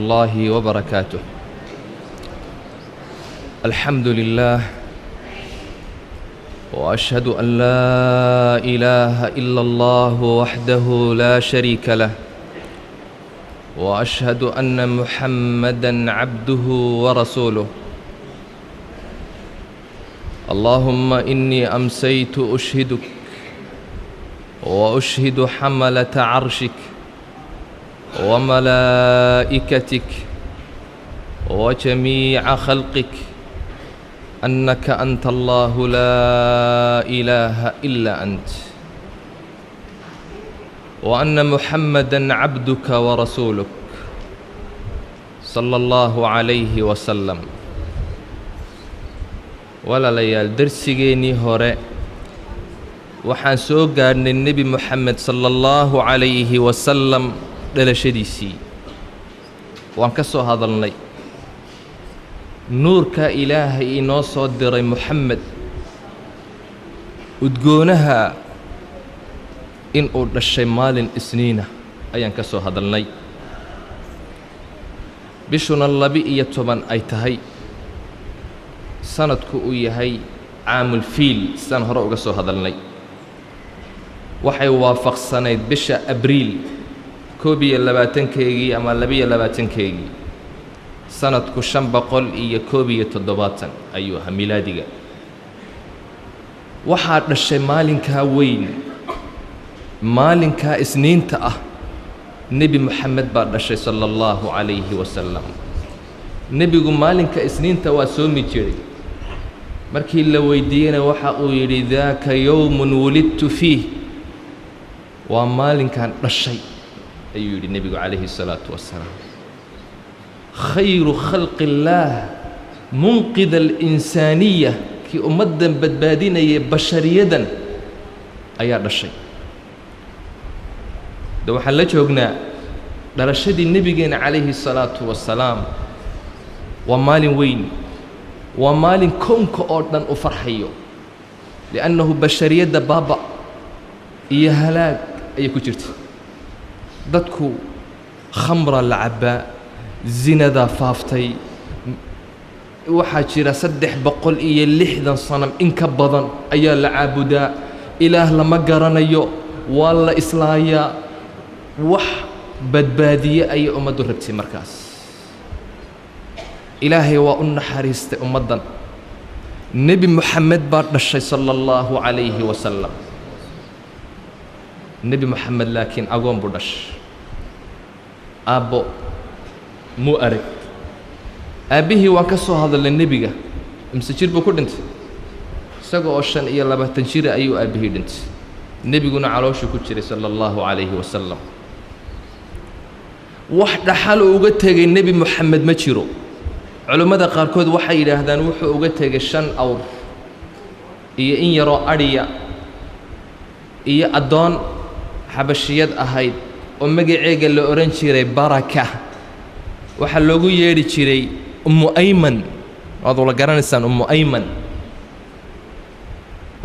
الله وبركاته. الحمد لله، وأشهد أن لا إله إلا الله وحده لا شريك له، وأشهد أن محمدا عبده ورسوله. اللهم إني أمسيت أشهدك وأشهد حملة عرشك وملائكتك وجميع خلقك أنك أنت الله لا إله إلا أنت، وأن محمدا عبدك ورسولك صلى الله عليه وسلم. Walaalayaal, darsigeennii hore waxaan soo gaadhnay Nebi Moxamed sala allahu calayhi wasalam dhalashadiisii. Waan ka soo hadalnay nuurka Ilaahay inoo soo diray Moxamed udgoonaha inuu dhashay maalin Isniina ayaan ka soo hadalnay, bishuna 12 ay tahay, sanadku uu yahay caamulfiil. Sidaan hore uga soo hadalnay, waxay waafaqsanayd bisha Abriil 21-keygii ama 22-keygii, sanadku 571 ayuu ahaa milaadiga. Waxaa dhashay maalinkaa weyn, maalinkaa Isniinta ah, Nebi Moxamed baa dhashay sala allahu calayhi wasalam. Nebigu maalinka Isniinta waa soomi jiray. Markii la weydiiyeyna waxa uu yidhi: "Daaka yowmun wulidtu fiih", waa maalinkan dhashay ayuu yidhi nebigu calayhi الsalaatu wassalaam. Khayru khalqi illaah, munqid alinsaaniya, kii ummaddan badbaadinayay bashariyadan ayaa dhashay. De waxaan la joognaa dhalashadii nebigeena calayhi الsalaatu wassalaam. Waa maalin weyn, waa maalin kownka oo dhan u farxayo, liannahu bashariyadda baaba iyo halaag ayay ku jirta. Dadku khamra la cabbaa, zinadaa faaftay, waxaa jira 360 sanam in ka badan ayaa la caabudaa, Ilaah lama garanayo, waa la islaayaa. Wax badbaadiye ayay ummaddu rabtay. Markaas Ilaahay waa u naxariistay ummaddan, Nebi Moxamed baa dhashay sala allahu calayhi wasalam. Nebi Moxamed laakiin agoon buu dhashay, aabbo muu arag. Aabbihii waan ka soo hadalnay. Nebiga imse jir buu ku dhintay? Isaga oo 25 jira ayuu aabbihii dhintay, nebiguna calooshuu ku jiray sala allahu calayhi wasalam. Wax dhaxal uga tegay Nebi Moxamed ma jiro. Culimmada qaarkood waxay yidhaahdaan wuxuu uga tegay 5 awr iyo in yaroo adhiya iyo addoon xabashiyad ahayd oo magaceega la odhan jiray Baraka. Waxaa loogu yeedhi jiray Ummu Ayman. Waad wala garanaysaan Ummu Ayman.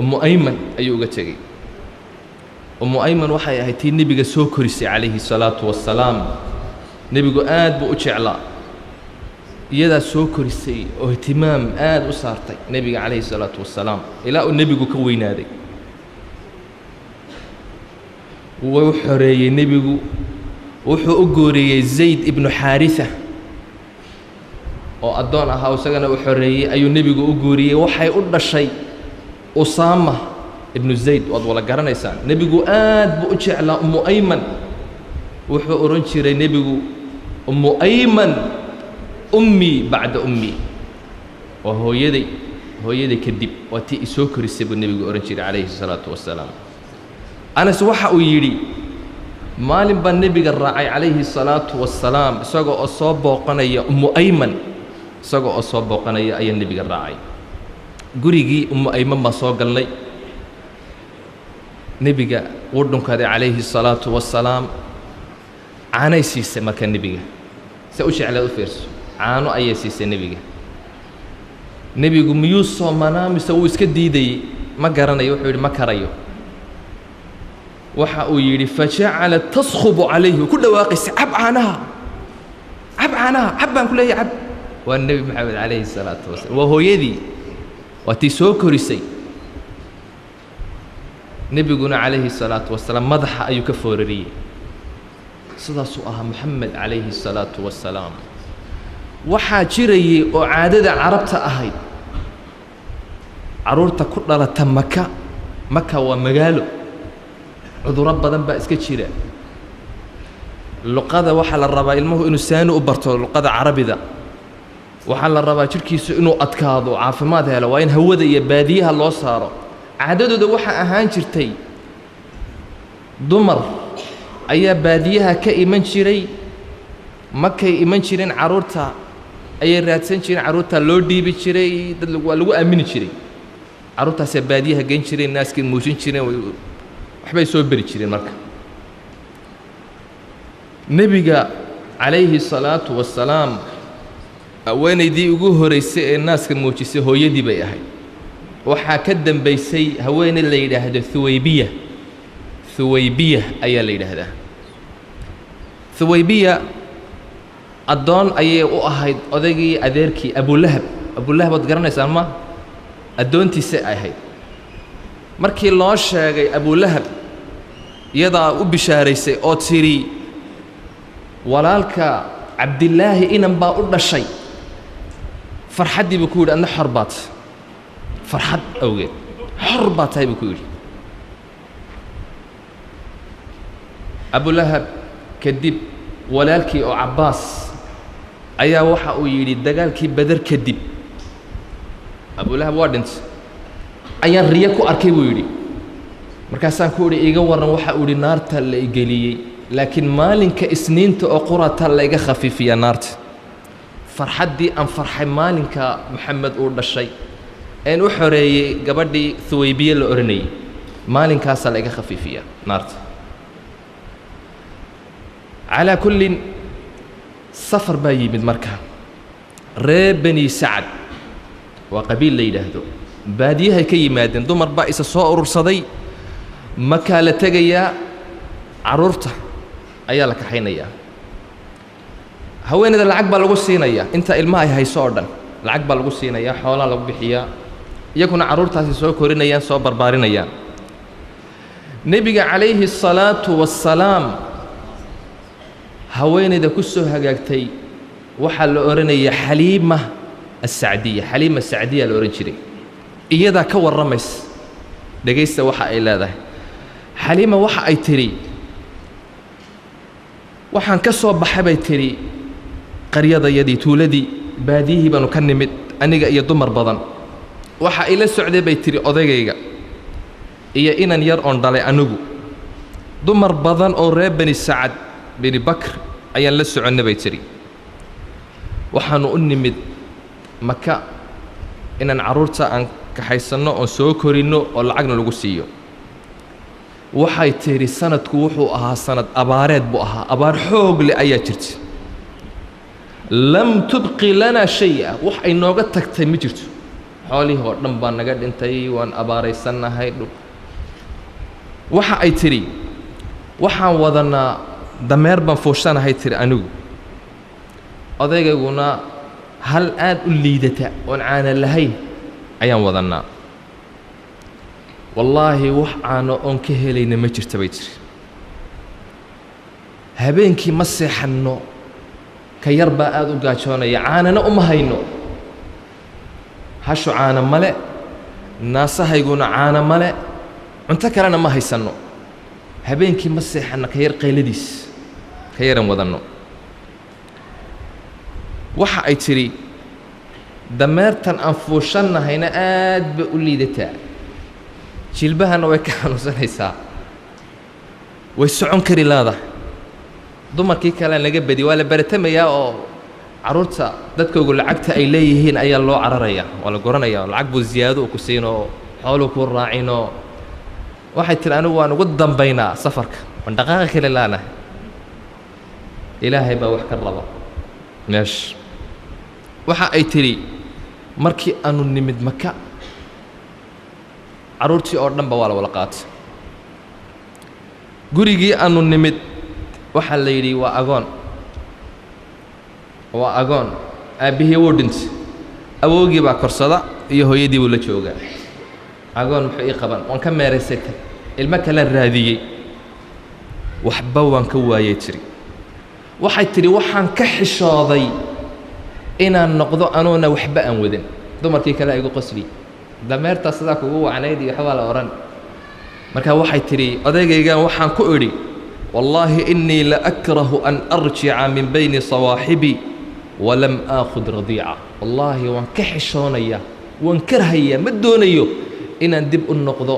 Ummu Ayman ayuu uga tegey. Ummu Ayman waxay ahayd tii nebiga soo korisay calayhi salaatu wassalaam. Nebigu aad buu u jeclaa, iyadaa soo korisay oo ihtimaam aad u saartay nebiga calayhi salaatu wassalaam ilaa uu nebigu ka weynaaday. Wuu xoreeyey nebigu, wuxuu u guuriyey Zayd ibnu Xaarisa oo addoon ahaa, isagana u xoreeyey ayuu nebigu u guuriyey. Waxay u dhashay Usaama ibnu Zayd, waad wala garanaysaan. Nebigu aad buu u jeclaa Ummu Ayman. Wuxuu odhan jiray nebigu: "Ummu Ayman ummii bacda ummii", waa hooyaday hooyaday kadib, waa tii isoo korisay buu nebigu odhan jiray calayhi الsalaatu wassalaam. Anas waxa uu yidhi: maalin baa nebiga raacay calayhi الsalaatu wassalaam isaga oo soo booqanaya Ummu Ayman. Isaga oo soo booqanaya ayaa nebiga raacay. Gurigii Ummu Ayman baa soo galnay. Nebiga wuu dhunkaday calayhi الsalaatu wassalaam. Caanay siisay marka nebiga. Se u jecleed u fiirso, caano ayay siisay nebiga. Nebigu miyuu soomanaa mise wuu iska diidayey? Ma garanayo. Wuxuu yidhi: "Ma karayo." Waxa uu yidhi: fajacalat taskhubu calayhi, ku dhawaaqaysa: "Cab caanaha, Cab caanaha, cab baan ku leeyahay, cab. Waa Nebi Maxamed calayhi salaatu wasalaam, waa hooyadii, waa tii soo korisay. Nebiguna calayhi salaatu wasalaam madaxa ayuu ka foorariyey. Sidaasuu ahaa Moxamed calayhi salaatu wasalaam. Waxaa jirayay oo caadada Carabta ahayd carruurta ku dhalata Maka. Maka waa magaalo, cudurro badan baa iska jira. Luqada waxaa la rabaa ilmuhu inuu saani u barto luqada Carabida. Waxaa la rabaa jidhkiisu inuu adkaado, caafimaad helo, waa in hawada iyo baadiyaha loo saaro. Caadadooda waxaa ahaan jirtay dumar ayaa baadiyaha ka iman jiray, markay iman jireen carruurta ayay raadsan jireen, carruurtaa loo dhiibi jiray, dad waa lagu aamini jiray. Carruurtaasaa baadiyaha geyn jireen, naaskay muujin jireen, waxbay soo beri jireen. Marka Nebiga calayhi salaatu wasalaam haweenaydii ugu horeysay ee naaska muujisay hooyadii bay ahayd. Waxaa ka dambaysay haweeney la yidhaahdo Thuwaybiya. Thuwaybiya ayaa la yidhaahdaa. Thuwaybiya addoon ayay u ahayd odaygii adeerkii Abulahab. Abulahab waad garanaysaan ma? Addoontiisay ahayd. Markii loo sheegay Abulahab, iyadaa u bishaaraysay oo tidhi, walaalka Cabdilaahi inan baa u dhashay. Farxaddii buu ku yidhi, adna xor baad, farxad awgeed xor baa tahay buu ku yidhi Abulahab. Kadib walaalkii oo Cabbaas ayaa waxa uu yidhi, dagaalkii Beder kadib, Abulahab waa dhintay, ayaan riyo ku arkay buu yidhi. Markaasaan ku idhi, iiga warran. Waxa uu yidhi, naarta la igeliyey, laakiin maalinka Isniinta oo qurata la iga khafiifiyaa naarta. Farxaddii aan farxay maalinka Maxamed uu dhashay een u xoreeyey gabadhii Thuwaybiye la odhanayay, maalinkaasaa la iga khafiifiyaa naarta. Calaa kullin, safar baa yimid. Marka ree Bani Sacad waa qabiil la yidhaahdo, baadiyahay ka yimaadeen. Dumar baa isa soo urursaday, Makaa la tegayaa, carruurta ayaa la kaxaynayaa. Haweeneyda lacag baa lagu siinayaa, inta ilmaha ay hayso oo dhan lacag baa lagu siinayaa, xoolaa lagu bixiyaa, iyaguna carruurtaasi soo korinayaan, soo barbaarinayaan. Nebiga calayhi asalaatu wassalaam haweeneyda ku soo hagaagtay waxaa la odhanaya Xaliima Asacdiya. Xaliima Asacdiya la odhan jiray. Iyadaa ka warramaysa, dhegaysta waxa ay leedahay Xaliima. Waxa ay tidhi, waxaan ka soo baxay bay tidhi qaryadayadii, tuuladii, baadiyihii baanu ka nimid, aniga iyo dumar badan. Waxa ila socday bay tidhi odaygayga iyo inan yar oon dhalay anigu. Dumar badan oo reer Bani Sacad Bini Bakr ayaan la soconnay bay tidhi. Waxaannu u nimid Maka inaan carruurta aan kaxaysanno oon soo korinno oo lacagna lagu siiyo. Waxay tidhi, sanadku wuxuu ahaa sanad abaareed buu ahaa, abaar xoog leh ayaa jirta. Lam tubqi lanaa shay-a, wax ay nooga tagtay ma jirto. Xoolihii oo dhan baa naga dhintay, waan abaaraysannahay dhul. Waxa ay tidhi, waxaan wadanaa dameer baan fuushanahay tidhi anigu, odaygaguna hal aad u liidata oon caana lahayn ayaan wadannaa. Wallaahi wax caano oon ka helayna ma jirta bay tiri. Habeenkii ma seexanno, ka yar baa aad u gaajoonaya, caanana uma hayno. Hashu caano male, naasahayguna caano male, cunto kalena ma haysanno. Habeenkii ma seexanno, ka yar qayladiis, ka yaran wadanno. Waxa ay tidhi, dameertan aan fuushannahayna aad bay u liidataa, jilbahana way ka xanuunsanaysaa, way socon kari laada. Dumarkii kalea naga bedi, waa la baratamayaa oo carruurta dadkoogu lacagta ay leeyihiin ayaa loo cararaya, waa la goranaya, lacag buu ziyaado ku siinoo, xooluu ku raacinoo. Waxay tihi, anigu waan ugu dambaynaa safarka, waan dhaqaaqi kari laanahay. Ilaahay baa wax ka raba meesha. Waxa ay tidhi, markii aanu nimid Maka, carruurtii oo dhan ba waa la wada qaatay. Gurigii aanu nimid waxaa la yidhi waa agoon. Waa agoon, aabbihii wuu dhintay, awowgii baa korsada iyo hooyadii buu la joogaa. Agoon muxuu ii qaban? Waan ka meeraysay tan, ilmo kalen raadiyey, waxba waan ka waayey tiri. Waxay tidhi waxaan ka xishooday inaan noqdo anuuna waxba aan wadan, dumarkii kale igu qosli, dameertaa sidaa kugu wacnayd iyo waxbaa la odhan. Marka waxay tidhi odaygaygan waxaan ku idhi wallaahi innii la akrahu an arjica min bayni sawaaxibi walam aakhud radiica. Wallaahi waan ka xishoonayaa, waan karhayaa, ma doonayo inaan dib u noqdo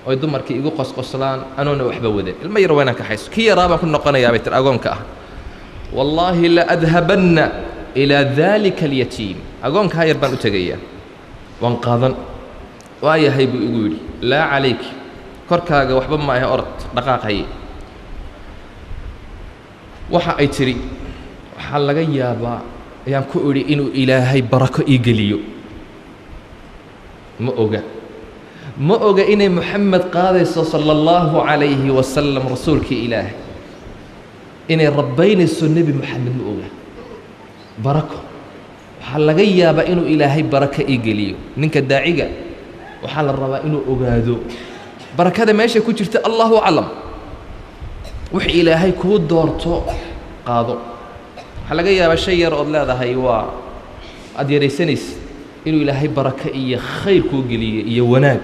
oy dumarkii igu qosqoslaan anuuna waxba wadan, ilmo yar waa inaan kaxayso, kii yaraa baan ku noqonayaa bay tiri agoonka ah. Wallaahi la adhabanna ilaa daalika alyatiim, agoonkaa yar baan u tegayaa, waan qaadan. Waayahay buu igu yidhi, laa calayki, korkaaga waxba ma ahe, orod dhaqaaq haye. Waxa ay tidhi waxaa laga yaabaa ayaan ku idhi inuu Ilaahay barako ii geliyo. Ma oga, ma oga inay Moxamed qaadayso sala allahu calayhi wasalam, rasuulkii Ilaahay inay rabbaynayso Nebi Moxamed, ma oga. Barako waxaa laga yaabaa inuu Ilaahay barako ii geliyo. Ninka daaciga waxaa la rabaa inuu ogaado barakada meesha ku jirta, allahu aclam. Wix Ilaahay kuu doorto qaado. Waxaa laga yaabaa shay yar ood leedahay waa aada yaraysanaysid inuu Ilaahay barako iyo khayr kuu geliyo iyo wanaag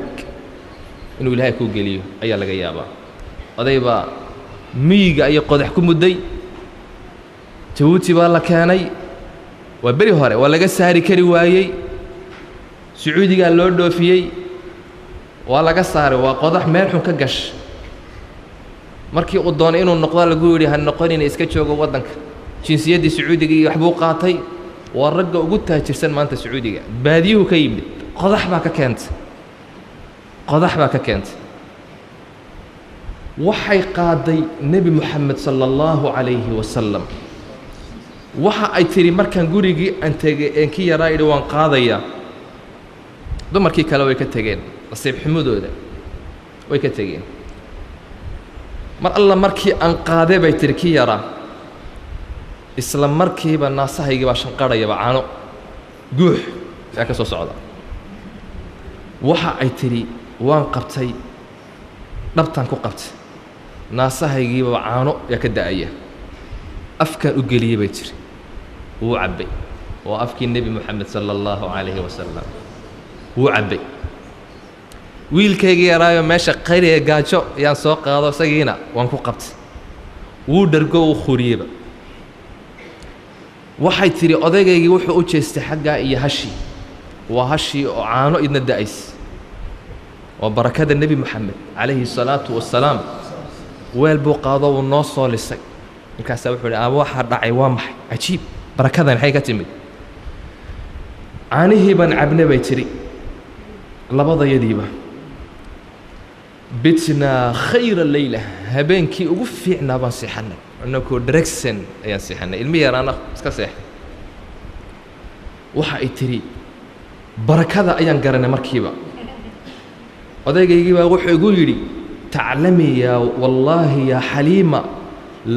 inuu Ilaahay kuu geliyo ayaa laga yaabaa. Oday baa miyiga ayay qodax ku mudday, Jabuuti baa la keenay, waa beri hore, waa laga saari kari waayey, Sacuudigaa loo dhoofiyey, waa laga saaray, waa qodax meel xun ka gash. Markii uu doonay inuu noqdo lagu yidhi ha noqonina, iska joogo waddanka. Jinsiyaddii Sacuudiga iyo waxbuu qaatay, waa ragga ugu taajirsan maanta Sacuudiga. Baadiyuhu ka yimid, qodax baa ka keentay, qodax baa ka keentay. Waxay qaaday Nebi Moxamed sala allahu calayhi wasalam. Waxa ay tidhi markaan gurigii aan tegey een ki yaraa idhi waan qaadayaa, dumarkii kale way ka tegeen, nasiib xumadooda way ka tegeen. Mar alla markii aan qaaday bay tidhi ki yaraa, isla markiiba naasahaygii baa shanqarhayaba, caano guux ayaa ka soo socda. Waxa ay tidhi waan qabtay, dhabtaan ku qabtay, naasahaygiiba caano ayaa ka da'aya, afkaan u geliyey bay tiri, wuu cabbay. Waa afkii Nebi Moxamed sala allahu calayhi wasalam, wuu cabbay. Wiilkaygii yaraayo meesha qayriga gaajo ayaan soo qaado, isagiina waan ku qabtay, wuu dhargo, wuu khuriyeyba. Waxay tidhi odaygaygii wuxuu u jeestay xaggaa iyo hashii, waa hashii oo caano idna da'ays. Waa barakada Nebi Moxamed calayhi salaatu wasalaam. Weel buu qaado, wuu noo soo lisay. Markaasaa wuxuu idhi aaba waxaa dhacay waa maxay? Cajiib, barakadan maxay ka timid? Caanihii baan cabne bay tidhi labadayadiiba. Bitnaa khayra leyla, habeenkii ugu fiicnaa baan seexannay, annagoo dheregsan ayaan seexannay, ilmi yaraana iska seexay. Waxa ay tidhi barakada ayaan garanay markiiba. Odaygaygii baa wuxuu igu yidhi taclami yaa wallaahi yaa Xaliima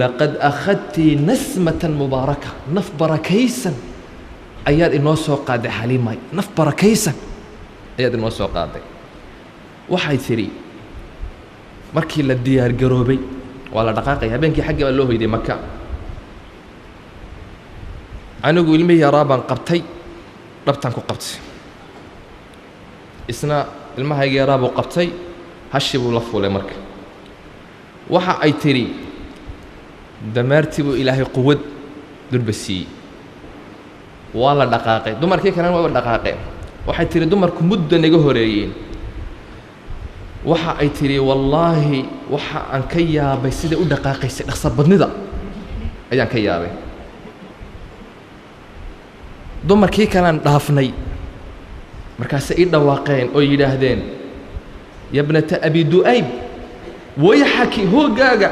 laqad akhadtii nasmatan mubaaraka, naf barakaysan ayaad inoo soo qaaday Xaliimay, naf barakaysan ayaad inoo soo qaaday. Waxay tidhi markii la diyaar garoobay waa la dhaqaaqaya, habeenkii xaggii baa loo hoyday Maka. Anigu ilmihii yaraa baan qabtay, dhabtaan ku qabtay, isna ilmahayga yaraa buu qabtay, hashi buu la fuulay. Marka waxa ay tidhi dameertii buu Ilaahay quwad durba siiyey, waa la dhaqaaqay, dumarkii kalena waaba dhaqaaqeen. Waxay tidhi dumarku muddo naga horeeyeen. Waxa ay tidhi wallaahi waxa aan ka yaabay siday u dhaqaaqaysay, dhaqso badnida ayaan ka yaabay. Dumarkii kalean dhaafnay, markaasay ii dhawaaqeen oo yidhaahdeen yabnata abi du'ayb wayxaki, hoogaaga,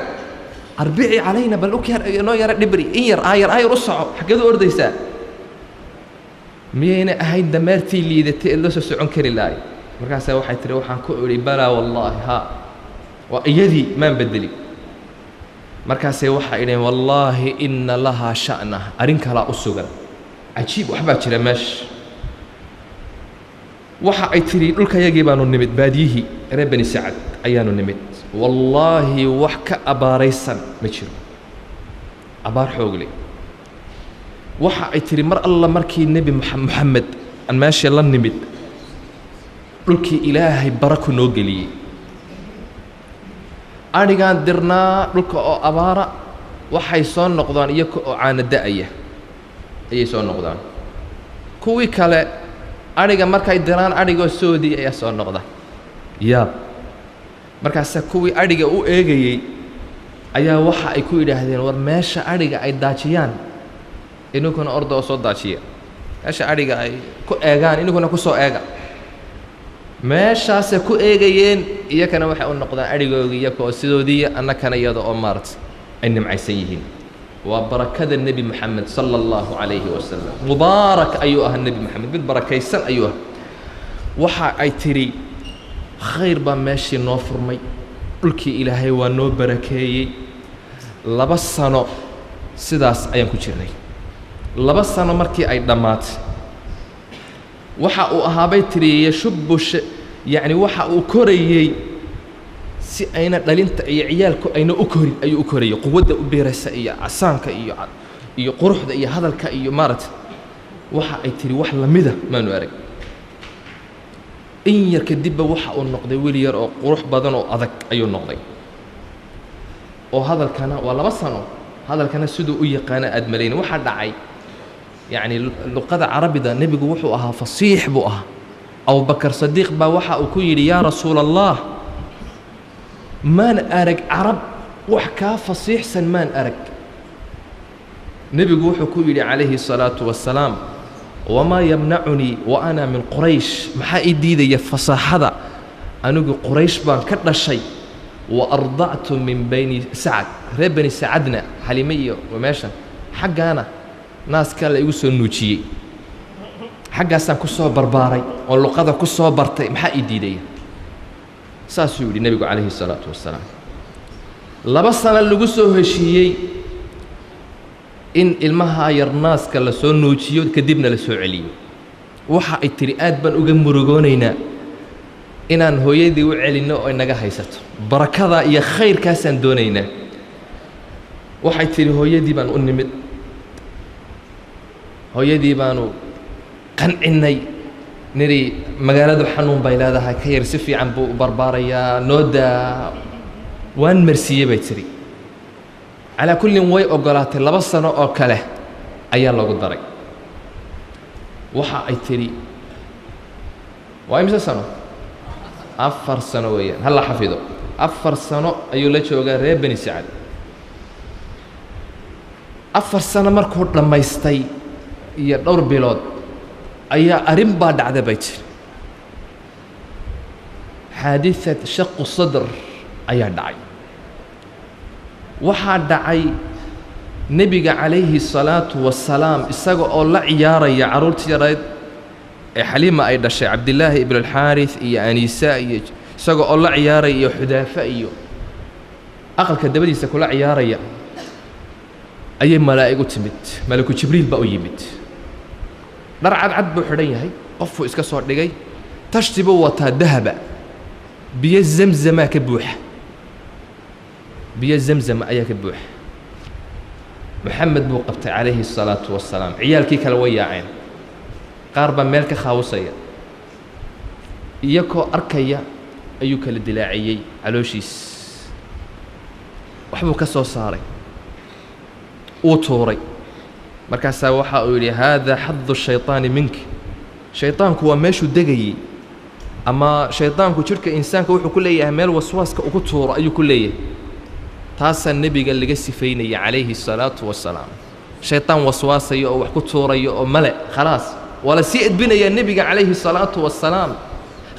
arbici calayna, bal noo yara dhibri in yar, aayar aayar u soco, xaggeed u ordaysaa? Miyayna ahayn dameertii liidatay eed la soo socon kari lahay? Markaasaa waxay tihi waxaan ku idhi balaa wallaahi, haa waa iyadii, maan bedeli. Markaasay waxay idhaheen wallaahi inna lahaa sha'na, arrin kalaa u sugan, cajiib, waxbaa jira meesha. Waxa ay tidhi dhulkayagii baanu nimid, baadiyihii reer Bani Sacad ayaanu nimid, wallaahi wax ka abaaraysan ma jiro, abaar xoogle. Waxa ay tidhi mar alla markii Nebi Moxamed aan meesha la nimid, dhulkii Ilaahay baraku noo geliyey. Adhigaan dirnaa dhulka oo abaara, waxay soo noqdaan iyaga oo caana da'aya ayay soo noqdaan. Kuwii kale adhiga markay diraan adhigoo soodii ayaa soo noqda. Yaab. Markaasa kuwii adhiga u eegayey ayaa waxa ay ku yidhaahdeen war meesha adhiga ay daajiyaan ininkuna orda oo soo daajiya, meesha adhiga ay ku eegaan ininkuna ku soo eega. Meeshaasay ku eegayeen, iyakana waxay u noqdaan adhigoogii iyaka oo sidoodii, annakana iyada oo maarata ay nimcaysan yihiin. Waa barakada Nebi Moxamed sala allahu calayhi wasalam. Mubaarak ayuu ahaa Nebi Moxamed, mid barakaysan ayuu ahaa. Waxa ay tidhi khayr baa meeshii noo furmay, dhulkii Ilaahay waa noo barakeeyey. 2 sano sidaas ayaan ku jirnay. 2 sano markii ay dhammaatay, waxa uu ahaabay tidhi yashubbu yacni waxa uu korayey si ayna dhalinta iyo ciyaalku ayna u korin ayuu u korayey, quwadda u beeraysa iyo casaanka iyo quruxda iyo hadalka iyo maaragtay. Waxa ay tidhi wax lamida maanu arag. In yar kadibba waxa uu noqday wiil yar oo qurux badan oo adag ayuu noqday, oo hadalkana waa 2 sano, hadalkana siduu u yaqaana aad malayna. Waxaa dhacay yacni luqada carabida nebigu wuxuu ahaa fasiix buu ahaa. Abubakar Sadiiq baa waxa uu ku yidhi yaa rasuula allah, maan arag carab wax kaa fasiixsan, maan arag. Nebigu wuxuu ku yidhi calayhi salaatu wasalaam wamaa yamnacunii wa ana min Quraysh, maxaa ii diidaya fasaaxada, anigu Quraysh baan ka dhashay, wa ardactu min bayni Sacad, reer Bani Sacadna Xalime iyo meeshan xaggaana naaskaa la igu soo nuujiyey, xaggaasaan ku soo barbaaray oo luqada ku soo bartay, maxaa ii diidaya? Saasuu yidhi nebigu calayhi salaatu wasalaam. 2 sano lagu soo heshiiyey in ilmaha yar naaska la soo nuujiyo kadibna la soo celiyo. Waxa ay tidhi aad baan uga murugoonaynaa inaan hooyadii u celinno oo inaga haysato, barakadaa iyo khayrkaasaan doonaynaa. Waxay tidhi hooyadii baan u nimid, hooyadii baanu qancinnay, nidhi magaaladu xanuun bay leedahay, ka yar si fiican buu u barbaarayaa, noo daa. Waan marsiiyey bay tidhi. Calaa kullin way oggolaatay, 2 sano oo kale ayaa loogu daray. Waxa ay tidhi waa imise sano? 4 sano weeyaan, ha la xafido. 4 sano ayuu la joogaa reer Bani Sacad. 4 sano markuu dhammaystay iyo dhowr bilood ayaa arrin baa dhacda bay tiri. Xaadithad shaqu sadr ayaa dhacay. Waxaa dhacay nebiga calayhi salaatu wasalaam isaga oo la ciyaaraya carruurtii yarayd ee Xaliima ay dhashay, Cabdillaahi ibnu Alxaarith iyo Aniisa, iyo isaga oo la ciyaaraya iyo Xudaafa iyo aqalka dabadiisa kula ciyaaraya ayay malaa'ig u timid. Malaku Jibriil baa u yimid. Dhar cadcad buu xidhan yahay, qofuu iska soo dhigay, tashti buu wataa dahaba, biyo zamzamaa ka buuxa, biyo zamzama ayaa ka buuxa. Moxamed buu qabtay calayhi salaatu wasalaam. Ciyaalkii kale way yaaceen, qaar baa meel ka khaawusaya, iyakoo arkaya ayuu kala dilaaciyey calooshiis, waxbuu ka soo saaray, uu tuuray. Markaasaa waxa uu yidhi haadaa xadu shayطaani minki, shayطaanku waa meeshuu degayey, ama shayطaanku jidhka insaanka wuxuu ku leeyahay meel waswaaska ugu tuuro ayuu ku leeyahay. Taasaa nebiga laga sifaynaya calayhi salaatu wasalaam. Shayطaan waswaasaya oo wax ku tuuraya oo male, khalaas waa la sii edbinayaa nebiga calayhi salaatu wasalaam.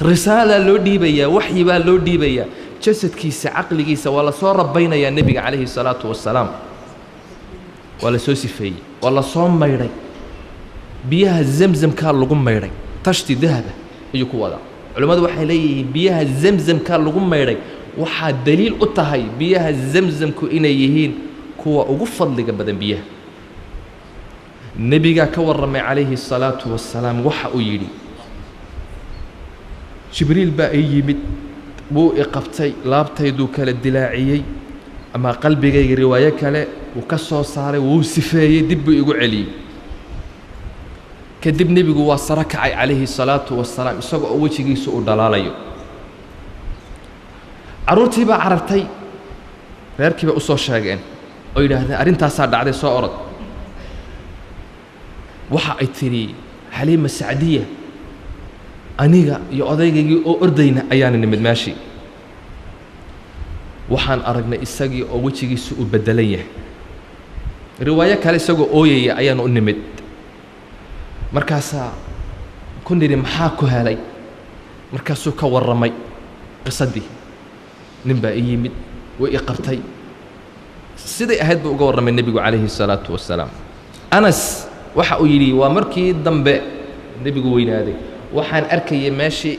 Risaalaa loo dhiibayaa, waxyi baa loo dhiibayaa, jasadkiisa caqligiisa waa la soo rabaynayaa nebiga calayhi salaatu wasalaam. Waa la soo sifeeyey, waa la soo maydhay, biyaha zamzamkaa lagu maydhay, tashti dahaba ayuu ku wadaa. Culimmadu waxay leeyihiin biyaha zamzamkaa lagu maydhay Waxaa daliil u tahay biyaha Zamzamku inay yihiin kuwa ugu fadliga badan biyaha. Nebigaa ka warramay calayhi الsalaatu wasalaam, waxa uu yidhi: Jibriil baa ii yimid, wuu i qabtay, laabtayduu kala dilaaciyey ama qalbigayga, riwaayo kale, wuu ka soo saaray, wuu sifeeyey, dib buu igu celiyey. Kadib nebigu waa saro kacay calayhi الsalaatu wasalaam, isaga oo wejigiisu uu dhalaalayo. Carruurtii baa carartay, reerkii bay u soo sheegeen oo yidhaahdeen: "Arrintaasaa dhacday, soo orod." Waxa ay tidhi Xaliima Sacdiya: "Aniga iyo odaygaygii oo ordayna ayaana nimid meeshii. Waxaan aragnay isagii oo wejigiisu uu beddelan yahay." Riwaayo kale, isagoo ooyaya ayaanu u nimid. Markaasaa ku nidhi: "Maxaa ku helay?" Markaasuu ka warramay qisadii: "Nin baa ii yimid, way i qabtay." Siday ahayd buu uga warramay nebigu calayhi الsalaatu wasalaam. Anas waxa uu yidhi: "Waa markii dambe nebigu weynaaday, waxaan arkayay meeshii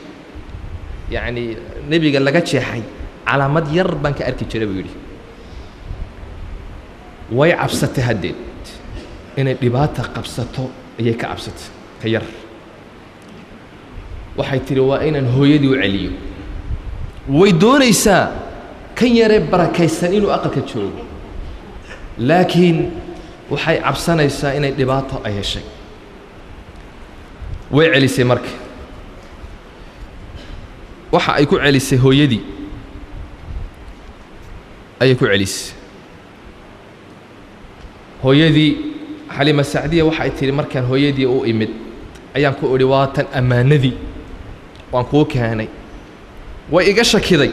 yacni nebiga laga jeexay, calaamad yar baan ka arki jiray," buu yidhi. Way cabsatay haddeed, inay dhibaata qabsato ayay ka cabsatay ka yar. Waxay tidhi: "Waa inaan hooyadii u celiyo." Way doonaysaa kan yaree barakaysan inuu aqalka joogo, laakiin waxay cabsanaysaa inay dhibaato ay heshay. Way celisay. Marka waxa ay ku celisay hooyadii ayay ku celisay. Hooyadii Xaliima Sacdiya waxa ay tidhi: "Markaan hooyadii u imid ayaan ku idhi: 'Waa tan ammaanadii waan kuu keenay.' Way iga shakiday.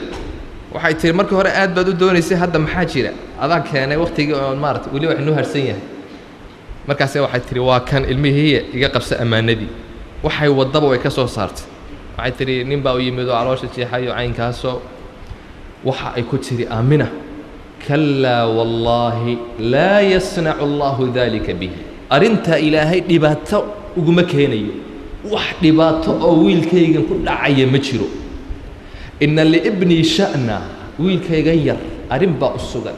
Waxay tihi: 'Markii hore aad baad u doonaysay, hadda maxaa jira? Adaa keenay waktigii oon maarata weli wax noo harsan yahay.' Markaase waxay tihi: 'Waa kan ilmihiiya, iga qabsa ammaanadii.' Waxay waddaba way ka soo saartay. Waxay tidhi: 'Nin baa u yimid oo caloosha jeexayo caynkaasoo.' Waxa ay ku tidhi Aamina: 'Kalaa wallaahi, laa yasnacu Allahu daalika bihi. Arrintaa Ilaahay dhibaato uguma keenayo. Wax dhibaato oo wiilkaygan ku dhacaya ma jiro. Inna liibnii sha'na, wiilkaygan yar arrin baa u sugan,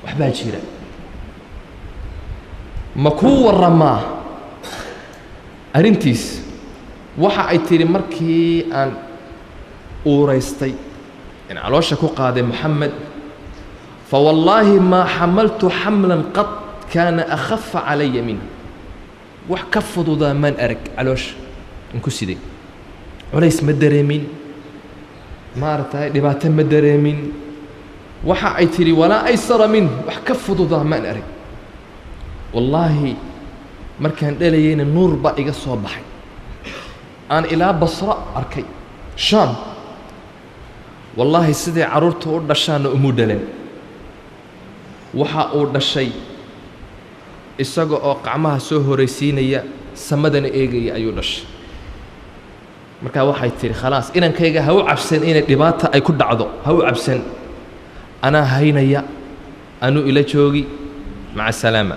waxbaa jira. Ma kuu warramaa arrintiis?' Waxa ay tidhi: 'Markii aan uuraystay in caloosha ku qaaday Moxamed, fawallaahi maa xamaltu xamlan qad kaana akhafa calaya minhu. Wax ka fududaa maan arag. Caloosha aan ku siday culays ma dareemin, maaragtay, dhibaato ma dareemin.' Waxa ay tidhi: 'Walaa aysara minh, wax ka fududaa maan arag. Wallaahi, markaan dhalayayna nuur baa iga soo baxay aan ilaa Basro arkay, Shaam. Wallaahi, siday carruurta u dhashaanna umu dhalan. Waxa uu dhashay isaga oo qacmaha soo horaysiinaya, samadana eegaya ayuu dhashay.' Markaa waxay tidhi: 'Khalaas, inankayga ha u cabsan inay dhibaata ay ku dhacdo, ha u cabsan, anaa haynaya, anuu ila joogi. Maca salaama,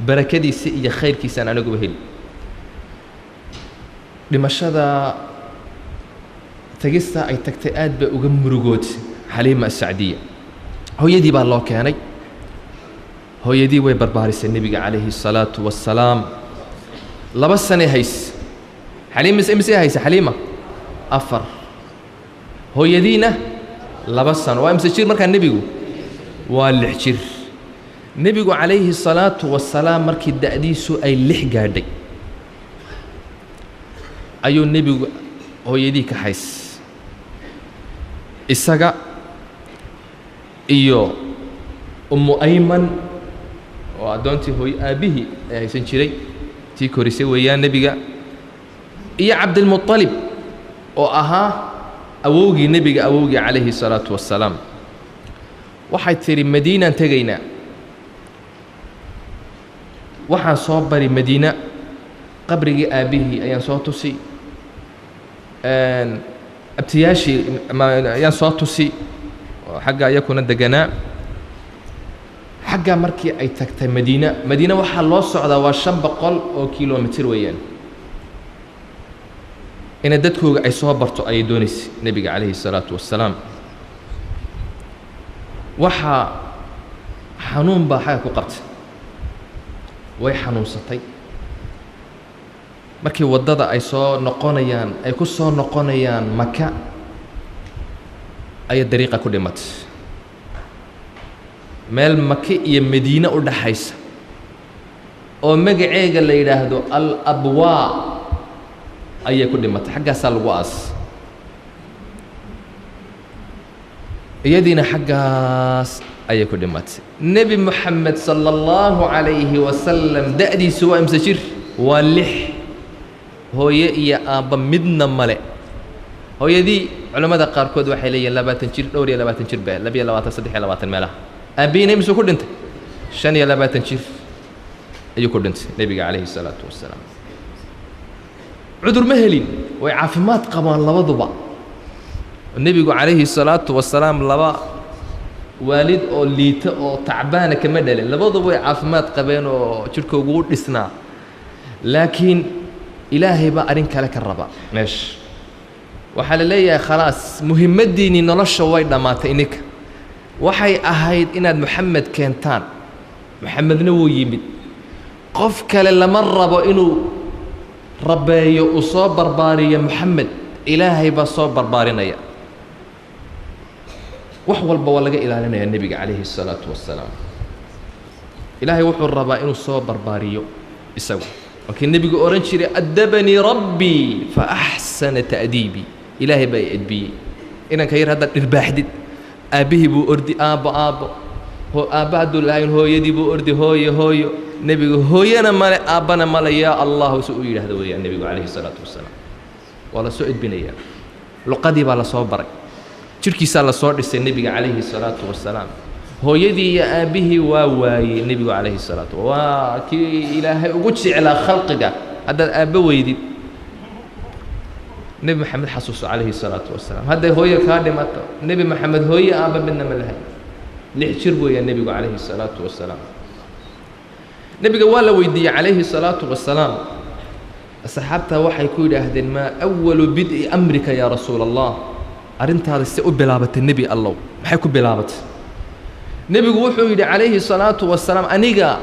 barakadiisa iyo khayrkiisaan aniguba heli.' Dhimashada tagista ay tagtay aad bay uga murugood Xaliima Asacdiya. Hooyadii baa loo keenay. Hooyadii way barbaarisay nebiga calayhi الsalaatu wassalaam. 2 sanay hays Xaliima. Imisay haysa Xaliima? 4. Hooyadiina 2 sano. Waa imse jir markaa nebigu? Waa 6 jir nebigu calayhi الsalaatu wasalaam. Markii da'diisu ay 6 gaadhay ayuu nebigu hooyadii ka hays, isaga iyo Ummu Ayman oo addoontii hooy aabbihii ay haysan jiray, tii korisay weeyaan nebiga, iyo Cabdilmuطalib oo ahaa awowgii nebiga, awowgii calayhi الsalaatu wassalaam. Waxay tidhi: 'Madiinaan tegaynaa, waxaan soo bari Madiina, qabrigii aabbihii ayaan soo tusi, abtiyaashii ayaan soo tusi oo xagga iyakuna deganaa.' Xaggaa markii ay tagtay Madiina, Madiina waxaa loo socdaa waa 500 oo kilomitir weeyaan. Inay dadkooga ay soo barto ayay doonaysay nebiga calayhi الsalaatu wassalaam. Waxaa xanuun baa xagga ku qabtay, way xanuunsatay. Markii waddada ay soo noqonayaan, ay ku soo noqonayaan Maka, ayay dariiqa ku dhimatay, meel Maka iyo Madiine u dhaxaysa oo magaceega la yidhaahdo Al Abwaa ayay ku dhimatay. Xaggaasaa lagu aas, iyadiina xaggaas ayay ku dhimatay. Nebi Moxamed sala allahu calayhi wasalam da'diisu waa imse jir? Waa 6. Hooye iyo aabba midna male. Hooyadii culammada qaarkood waxay leeyihin 20 jir, dhowr iyo 20 jir ba, 22, 23 meelaha. Aabbihiina imisuu ku dhintay? 25 jir ayuu ku dhintay nebiga calayhi salaatu wasalaam. Cudur ma helin, way caafimaad qabaan labaduba. Nebigu calayhi salaatu wasalaam laba waalid oo liita oo tacbaana kama dhalin, labaduba way caafimaad qabeen oo jidhkoogu u dhisnaa. Laakiin Ilaahay baa arrin kale ka raba meesha. Waxaa la leeyahay khalaas, muhimmaddiinnii nolosha way dhammaatay. Ininka waxay ahayd inaad Moxamed keentaan, Moxamedna wuu yimid. Qof kale lama rabo inuu rabeeyo, uu soo barbaariyo Moxamed. Ilaahay baa soo barbaarinaya, wax walba waa laga ilaalinaya nebiga calayhi الsalaatu wasalaam. Ilaahay wuxuu rabaa inuu soo barbaariyo isagu. Markii nebigu odhan jiray addabanii rabbii fa axsana ta'diibii, Ilaahay baa i edbiyey. Inanka yar haddaad dhirbaaxdid, aabbihii buu ordi, aabbo aabbo. Aabba hadduu lahayn, hooyadii buu ordi, hooyo hooyo. Nebigu hooyana male, aabbana male. Yaa Allahu si uu yidhaahdo weeyaan nebigu calayhi salaatu wasalaam. Waa la soo edbinayaa, luqadii baa la soo baray, jirkiisaa la soo dhisay nebiga calayhi salaatu wasalaam. Hooyadii iyo aabbihii waa waayey nebigu calayhi salaatu, waa kii Ilaahay ugu jeclaa khalqiga. Haddaad aabbo weydid, Nebi Maxamed xasuuso calayhi salaatu wasalaam. Hadday hooyo kaa dhimato, Nebi Maxamed hooye aabba midna ma lahayn. 6 jir weeyaan nebigu calayhi salaatu wasalaam. Nebiga waa la weydiiyey calayhi salaatu wasalaam. Asxaabta waxay ku yidhaahdeen: maa awalu bid'i amrika yaa rasuula Allah? Arrintaada se u bilaabatay, Nebi Allow? Maxay ku bilaabatay? Nebigu wuxuu yidhi calayhi salaatu wasalaam: aniga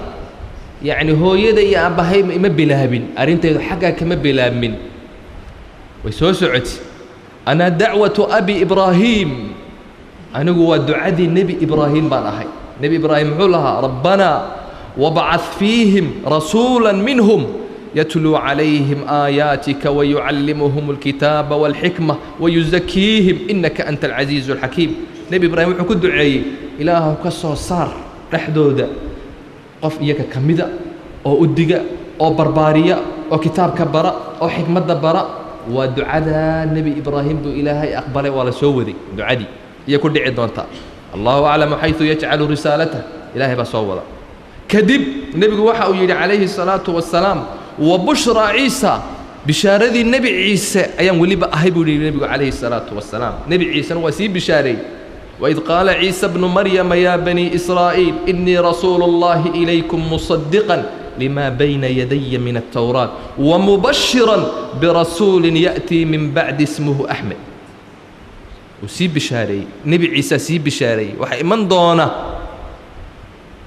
yacni hooyada iyo aabbahay ima bilaabin, arrintaydu xaggaa kama bilaabmin, way soo socotay. Anaa dacwatu abi Ibraahiim, anigu waa ducadii Nebi Ibraahim baan ahay. Nebi Ibraahim muxuu lahaa? Rabbanaa wabcad fiihim rasuula minhum yatluu calayhim aayaatika wayucallimuhum alkitaaba walxikma wayuzakiihim innaka anta alcasiizu alxakiim. Nebi Ibraahim wuxuu ku duceeyey: Ilaahu ka soo saar dhexdooda qof iyaga ka mida oo u diga oo barbaariya oo kitaabka bara oo xikmadda bara. Waa ducada Nebi Ibraahim buu Ilaahay aqbalay. Waa la soo waday ducadii iyo ku dhici doontaa, Allahu aclamu xayثu yajcalu risaalatah, Ilaahay baa soo wada. Kadib nebigu waxa uu yidhi calayhi الsalaatu wasalaam: wa bushraa Ciisa, bishaaradii Nebi Ciise ayaan weliba ahay buu yidhi nebigu calayhi الsalaatu wasalaam. Nebi Ciisena waa sii bishaareeyey: waid qaala Ciisa bnu Maryama yaa banii Israa'iil innii rasuulu اllahi ilaykum musadiqan lima bayna yadaya min altawraat wamubashiran birasuulin ya'tii min bacdi ismuhu Axmed. Wuu sii bishaareeyey, Nebi Ciisaa sii bishaareeyey. Waxaa iman doona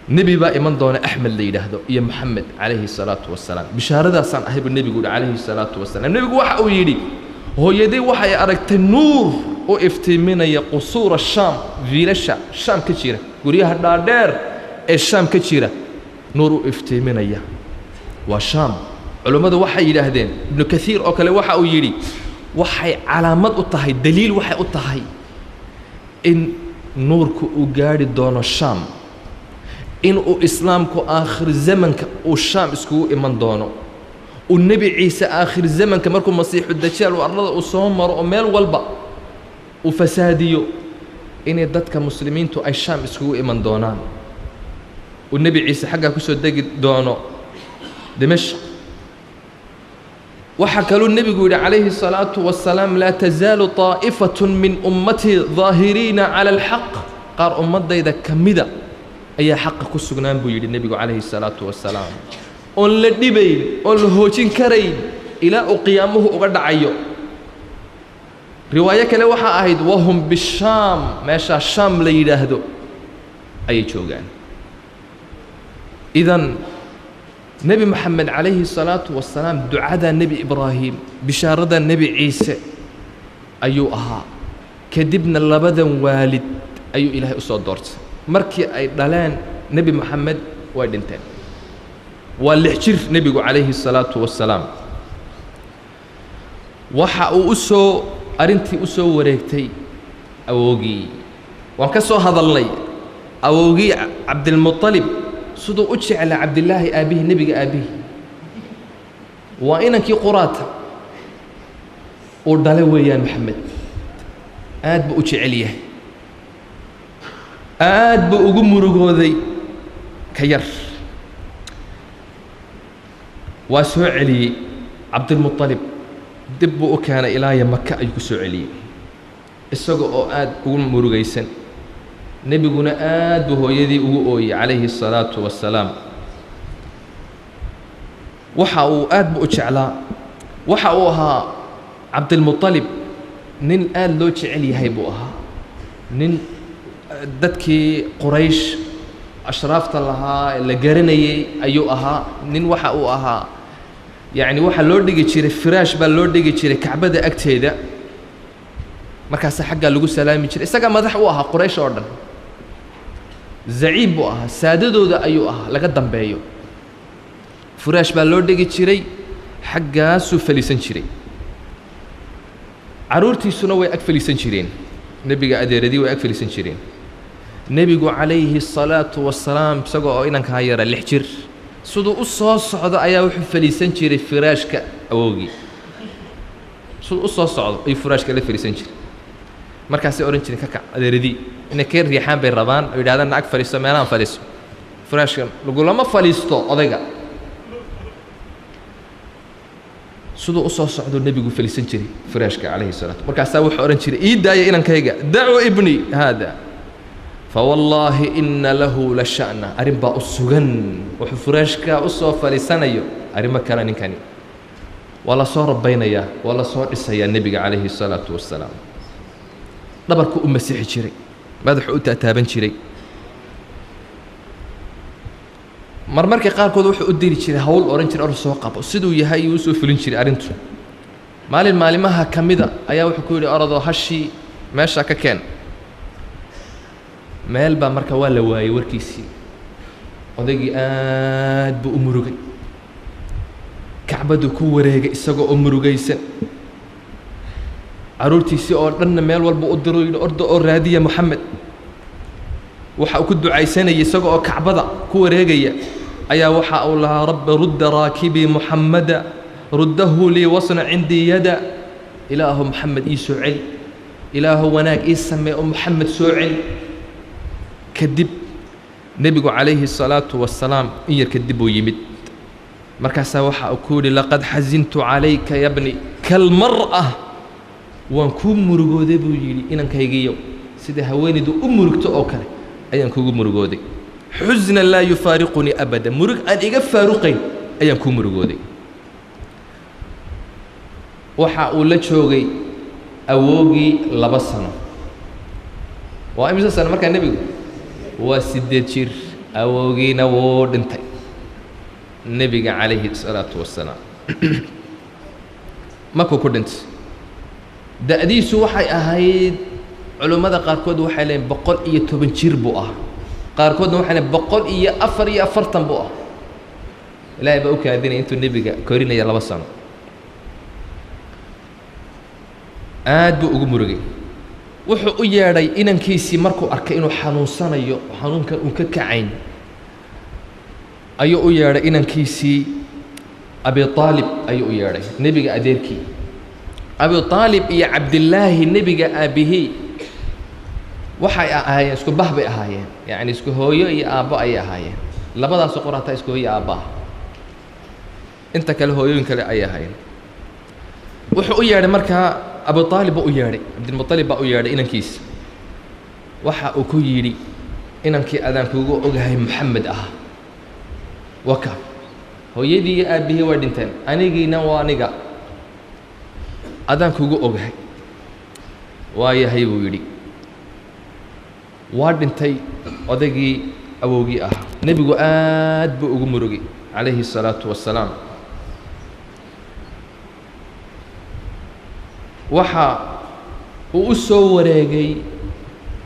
nebi baa iman doona Axmed la yidhaahdo iyo Moxamed calayhi salaatu wasalaam. Bishaaradaasaan ahay buu nebigu yihi calayhi salaatu wasalaam. Nebigu waxa uu yidhi: hooyaday waxay aragtay nuur u iftiiminaya qusuura Shaam, viilasha Shaam ka jira, guryaha dhaadheer ee Shaam ka jira nuur u iftiiminaya. Waa Shaam. Culummadu waxay yidhaahdeen, Ibnu Kaiir oo kale waxa uu yidhi, waxay calaamad u tahay, daliil waxay u tahay in nuurku uu gaadhi doono Shaam, in uu islaamku aakhir zamanka uu Shaam iskugu iman doono, uu Nebi Ciise aakhir zamanka markuu Masiixu Dajaal uu arlada uu soo maro oo meel walba uu fasaadiyo, inay dadka muslimiintu ay Shaam iskugu iman doonaan, uu Nebi Ciise xaggaa ku soo degi doono Dimashq. Waxaa kaluu nebigu yidhi calayhi الsalaatu wasalaam: laa tasaalu طaa'ifaة min ummatii ظaahiriina cala alxaq, qaar ummaddayda ka mida ayaa xaqa ku sugnaan buu yidhi nebigu calayhi الsalaatu wasalaam, oon la dhibayn oon la hoojin karayn ilaa uu qiyaamuhu uga dhacayo. Riwaayo kale waxaa ahayd: wahum bishaam, meeshaa Shaam la yidhaahdo. ayay joogaan. Idan Nebi Moxamed calayhi salaatu wasalaam ducada Nebi Ibraahim, bishaarada Nebi Ciise ayuu ahaa. Kadibna labadan waalid ayuu Ilaahay u soo doortay. Markii ay dhaleen Nebi Moxamed way dhinteen. Waa 6 jir nebigu calayhi salaatu wasalaam. Waxa uu u soo arrintii u soo wareegtay awowgii. Waan ka soo hadalnay awowgii Cabdilmuطalib siduu u jeclaa Cabdilaahi aabbihii, nebiga aabbihii. Waa inankii quraata uu dhale weeyaan Maxamed. Aad buu u jecel yahay, aad buu ugu murugooday ka yar. Waa soo celiyey Cabdilmuطalib, dib buu u keenay ilaaya Maka ayuu ku soo celiyey isaga oo aad ugu murugaysan. Nebiguna aad buu hooyadii ugu ooyey calayhi الsalaatu wassalaam. Waxa uu aad buu u jeclaa. Waxa uu ahaa Cabdilmuطalib nin aad loo jecel yahay buu ahaa, nin dadkii Quraysh ashraafta lahaa la garanayey ayuu ahaa. Nin waxa uu ahaa yacni waxaa loo dhigi jiray firaash baa loo dhigi jiray Kacbada agteeda, markaasa xaggaa lagu salaami jiray. Isagaa madax u ahaa Quraysh oo dhan, zaciim buu ahaa, saadadooda ayuu ahaa laga dambeeyo. Firaash baa loo dhigi jiray, xaggaasuu faliisan jiray. Carruurtiisuna way ag faliisan jireen, nebiga adeeradii way ag faliisan jireen. Nebigu calayhi الsalaatu wasalaam isagoo oo inankaa yara 6 jir siduu u soo socdo ayaa wuxuu faliisan jiray firaashka awowgii. Siduu u soo socdo ayuu firaashka la faliisan jiray. Markaasay odhan jireen ka kac adeeradii, inay ka riixaan bay rabaan oo yidhahdaan na ag fadhiiso, meelaan fadhiiso, firaashka lagulama fadhiisto odayga. Siduu u soo socduu nebigu faliisan jiray firaashka calayhi salaatu. Markaasaa wuxuu odhan jiray ii daaya inankayga, dacuu ibni haada fawallaahi ina lahu la sha'na. Arrin baa u sugan, wuxuu firaashka u soo fadhiisanayo arrimo kale. Ninkani waa la soo rabaynayaa, waa la soo dhisayaa nebiga calayhi salaatu wasalaam. Dhabarku u masixi jiray, madaxu u taataaban jiray. Marmarka qaarkood wuxuu u diri jiray hawl, odhan jiray or soo qabo, siduu yahay ayuu usoo fulin jiray arrintu. Maalin maalimaha ka mida ayaa wuxuu ku yidhi orodoo hashii meesha ka keen. Meel baa marka waa la waayey warkiisii. Odaygii aad buu u murugay, Kacbaduu ku wareegay isagoo oo murugaysan. Carruurtiisii oo dhanna meel walba u diro, yidhi orda oo raadiya Moxamed. Waxa uu ku ducaysanayay isagoo oo Kacbada ku wareegaya ayaa waxa uu lahaa rabbi rudda raakibii Muxammada ruddahu lii wasna cindii yada. Ilaahu Moxamed ii soo celi, Ilaahu wanaag ii samee oo Moxamed soo celi. Kadib nebigu calayhi الsalaatu wasalaam in yar kadib uu yimid. Markaasaa waxa uu ku yidhi laqad xasintu calayka ya bni kalmar'a, waan kuu murugooday buu yidhi inankaygiiyow, sida haweenaydu u murugto oo kale ayaan kugu murugooday. Xusnan laa yufaariqunii abada, murug aan iga faaruqayn ayaan kuu murugooday. Waxa uu la joogay awowgii 2 sano. Waa imise sano markaa nebigu? Waa 8 jir. Awowgiina wuu dhintay nebiga calayhi الsalaatu wasalaam. Markuu ku dhintay da'diisu waxay ahayd, culimmada qaarkood waxay leeyiin 110 jir buu ah, qaarkoodna waxay leeyiin 144 buu ah. Ilaahay baa u kaadinaya intuu nebiga korinaya 2 sano. Aad buu ugu murugay. Wuxuu u yeedhay inankiisii markuu arkay inuu xanuunsanayo, xanuunkan uu ka kacayn, ayuu u yeedhay inankiisii Abi Aalib ayuu u yeedhay, nebiga adeerkii Abi Aalib iyo Cabdillaahi nebiga aabbihii waxay ahaayeen isku bah bay ahaayeen, yacni isku hooyo iyo aabbo ayay ahaayeen. Labadaasoo qor hataa isku hooyo iyo aabba ah, inta kale hooyooyin kale ayay ahaayeen. Wuxuu u yeedhay markaa Abu Aalib baa u yeedhay, Cabdilmuطalib baa u yeedhay inankiisa. Waxa uu ku yidhi inankii adaan kugu ogahay Moxamed ah, waka hooyadii iyo aabbihii way dhinteen, anigiina waa aniga adaan kugu ogahay. Waa yahay buu yidhi. Waa dhintay odaygii awowgii ah. Nebigu aad buu ugu murugay calayhi الsalaatu wassalaam. Waxa uu u soo wareegay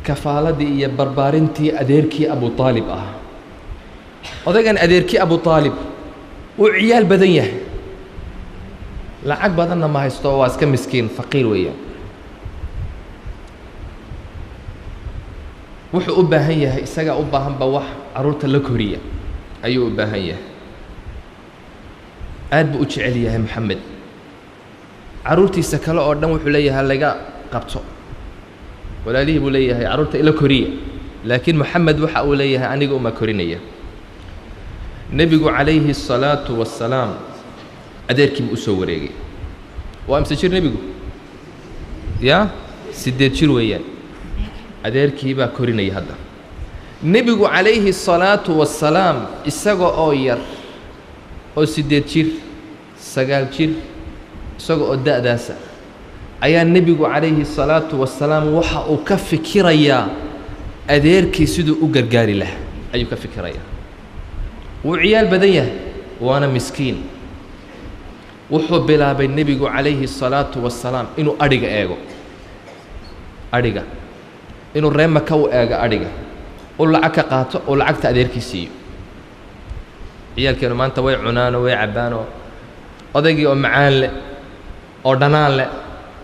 kafaaladii iyo barbaarintii adeerkii Abu Aalib ah. Odaygan adeerkii Abu Aalib wuu ciyaal badan yahay, lacag badanna ma haysto, waa iska miskiin, faqiir weeyaan. Wuxuu u baahan yahay, isagaa u baahanba wax carruurta la koriya ayuu u baahan yahay. Aad buu u jecel yahay Moxamed. Carruurtiisa kale oo dhan wuxuu leeyahay laga qabto, walaalihii buu leeyahay carruurta ila koriya, laakiin Moxamed waxa uu leeyahay aniga uma korinaya. Nebigu calayhi الsalaatu wassalaam adeerkii buu u soo wareegay. Waa imse jir nebigu? Ya 8 jir weeyaan. Adeerkii baa korinaya hadda. Nebigu calayhi الsalaatu wassalaam isaga oo yar oo 8 jir 9 jir, isaga oo da'daasa ayaa nebigu calayhi الsalaatu wassalaam waxa uu ka fikirayaa adeerkii siduu u gargaari lahaa ayuu ka fikirayaa. Wuu ciyaal badan yahay, waana miskiin. Wuxuu bilaabay nebigu calayhi الsalaatu wassalaam inuu adhiga eego, adhiga inuu ree Maka u eego, adhiga uu lacag ka qaato oo lacagta adeerkii siiyo. Ciyaalkeenu maanta way cunaanoo way cabbaanoo, odaygii oo macaan leh oo dhanaan leh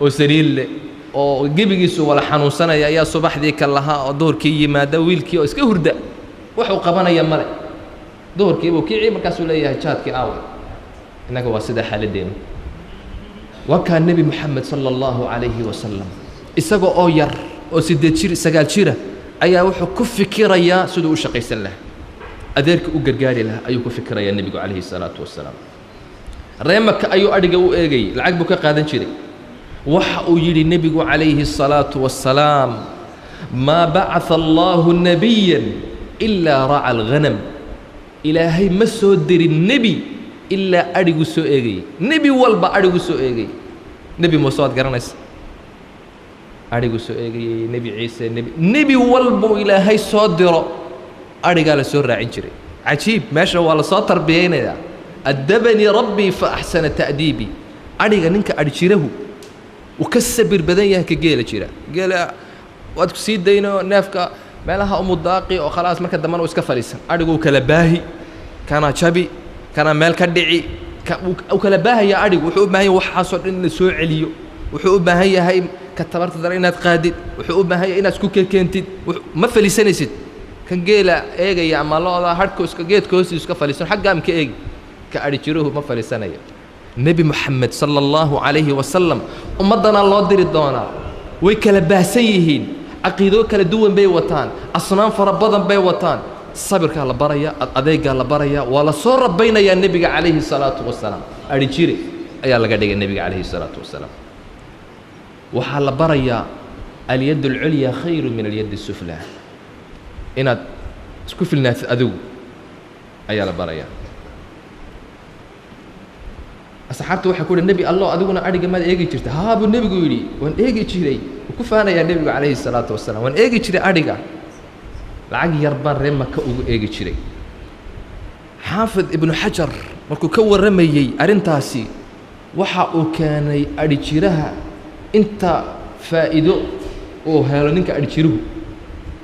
oo saliid leh oo gebigiisu wala xanuunsanaya ayaa subaxdii ka lahaa oo duhurkii yimaada, wiilkii oo iska hurda, waxuu qabanaya male. Duhurkii buu kici, markaasuu leeyahay jaadkii aaway. Innaga waa sidaa xaaladdeenu. Waa kaa Nebi Moxamed sala allahu calayhi wasalam isaga oo yar oo 8 jir 9 jira ayaa wuxuu ku fikirayaa siduu u shaqaysan lahaa, adeerkii u gargaari lahaa ayuu ku fikirayaa nebigu calayhi salaatu wassalaam. Ree Maka ayuu adhiga u eegayey, lacag buu ka qaadan jiray. Waxa uu yidhi nebigu calayhi الsalaatu wassalaam: maa bacatha allahu nebiyan ilaa raca alghanam. Ilaahay ma soo dirin nebi ilaa adhigu soo eegayey. Nebi walba adhigu soo eegayey. Nebi Muuse waad garanaysa, adhigu soo eegayey. Nebi Ciise, nebi walbuu Ilaahay soo diro adhigaa la soo raacin jiray. Cajiib, meesha waa la soo tarbiyaynayaa. Addabanii rabbii fa axsana ta'diibii. Adhiga ninka adhi jirahu uu ka sabir badan yahay ka geela jira. Geela waad ku sii dayno neefka meelaha umudaaqi oo khalaas, marka dambena uu iska fadhiisan. Adhigu uu kala baahi, kana jabi, kana meel ka dhici, uu kala baahaya. Adhigu wuxuu u baahan yahay waxaasoo dhan in la soo celiyo, wuxuu u baahan yahay ka tabarta dara inaad qaadid, wuxuu u baahan yahay inaad isku keentid. Ma faliisanaysid. Kan geela eegaya ama looda hadhka iska geedka hoostiisa iska fadhiisan, xaggaa mka eegi. Ka adhi jiruhu ma fadhiisanayo. Nebi Moxamed sala allahu calayhi wasalam ummaddana loo diri doonaa, way kala baahsan yihiin, caqiido kala duwan bay wataan, asnaam fara badan bay wataan. Sabirkaa la baraya, adeegaa la baraya, waa la soo rabaynayaa. Nebiga calayhi salaatu wasalaam adhi jire ayaa laga dhigay. Nebiga calayhi salaatu wasalaam waxaa la barayaa alyad alculyaa khayru min alyad asuflaa, inaad isku filnaatid adigu ayaa la barayaa. Asxaabta waxay ku uhi: Nebi Allow, adiguna adhiga maad eegi jirta? Haa, buu nebigu yidhi, waan eegi jiray. Wuu ku faanayaa nebigu calayhi salaatu wasalaam. Waan eegi jiray adhiga, lacag yar baan ree Maka ugu eegi jiray. Xaafid Ibnu Xajar markuu ka warramayey arrintaasi waxa uu keenay adhi jiraha inta faa'iido uu helo. Ninka adhi jiruhu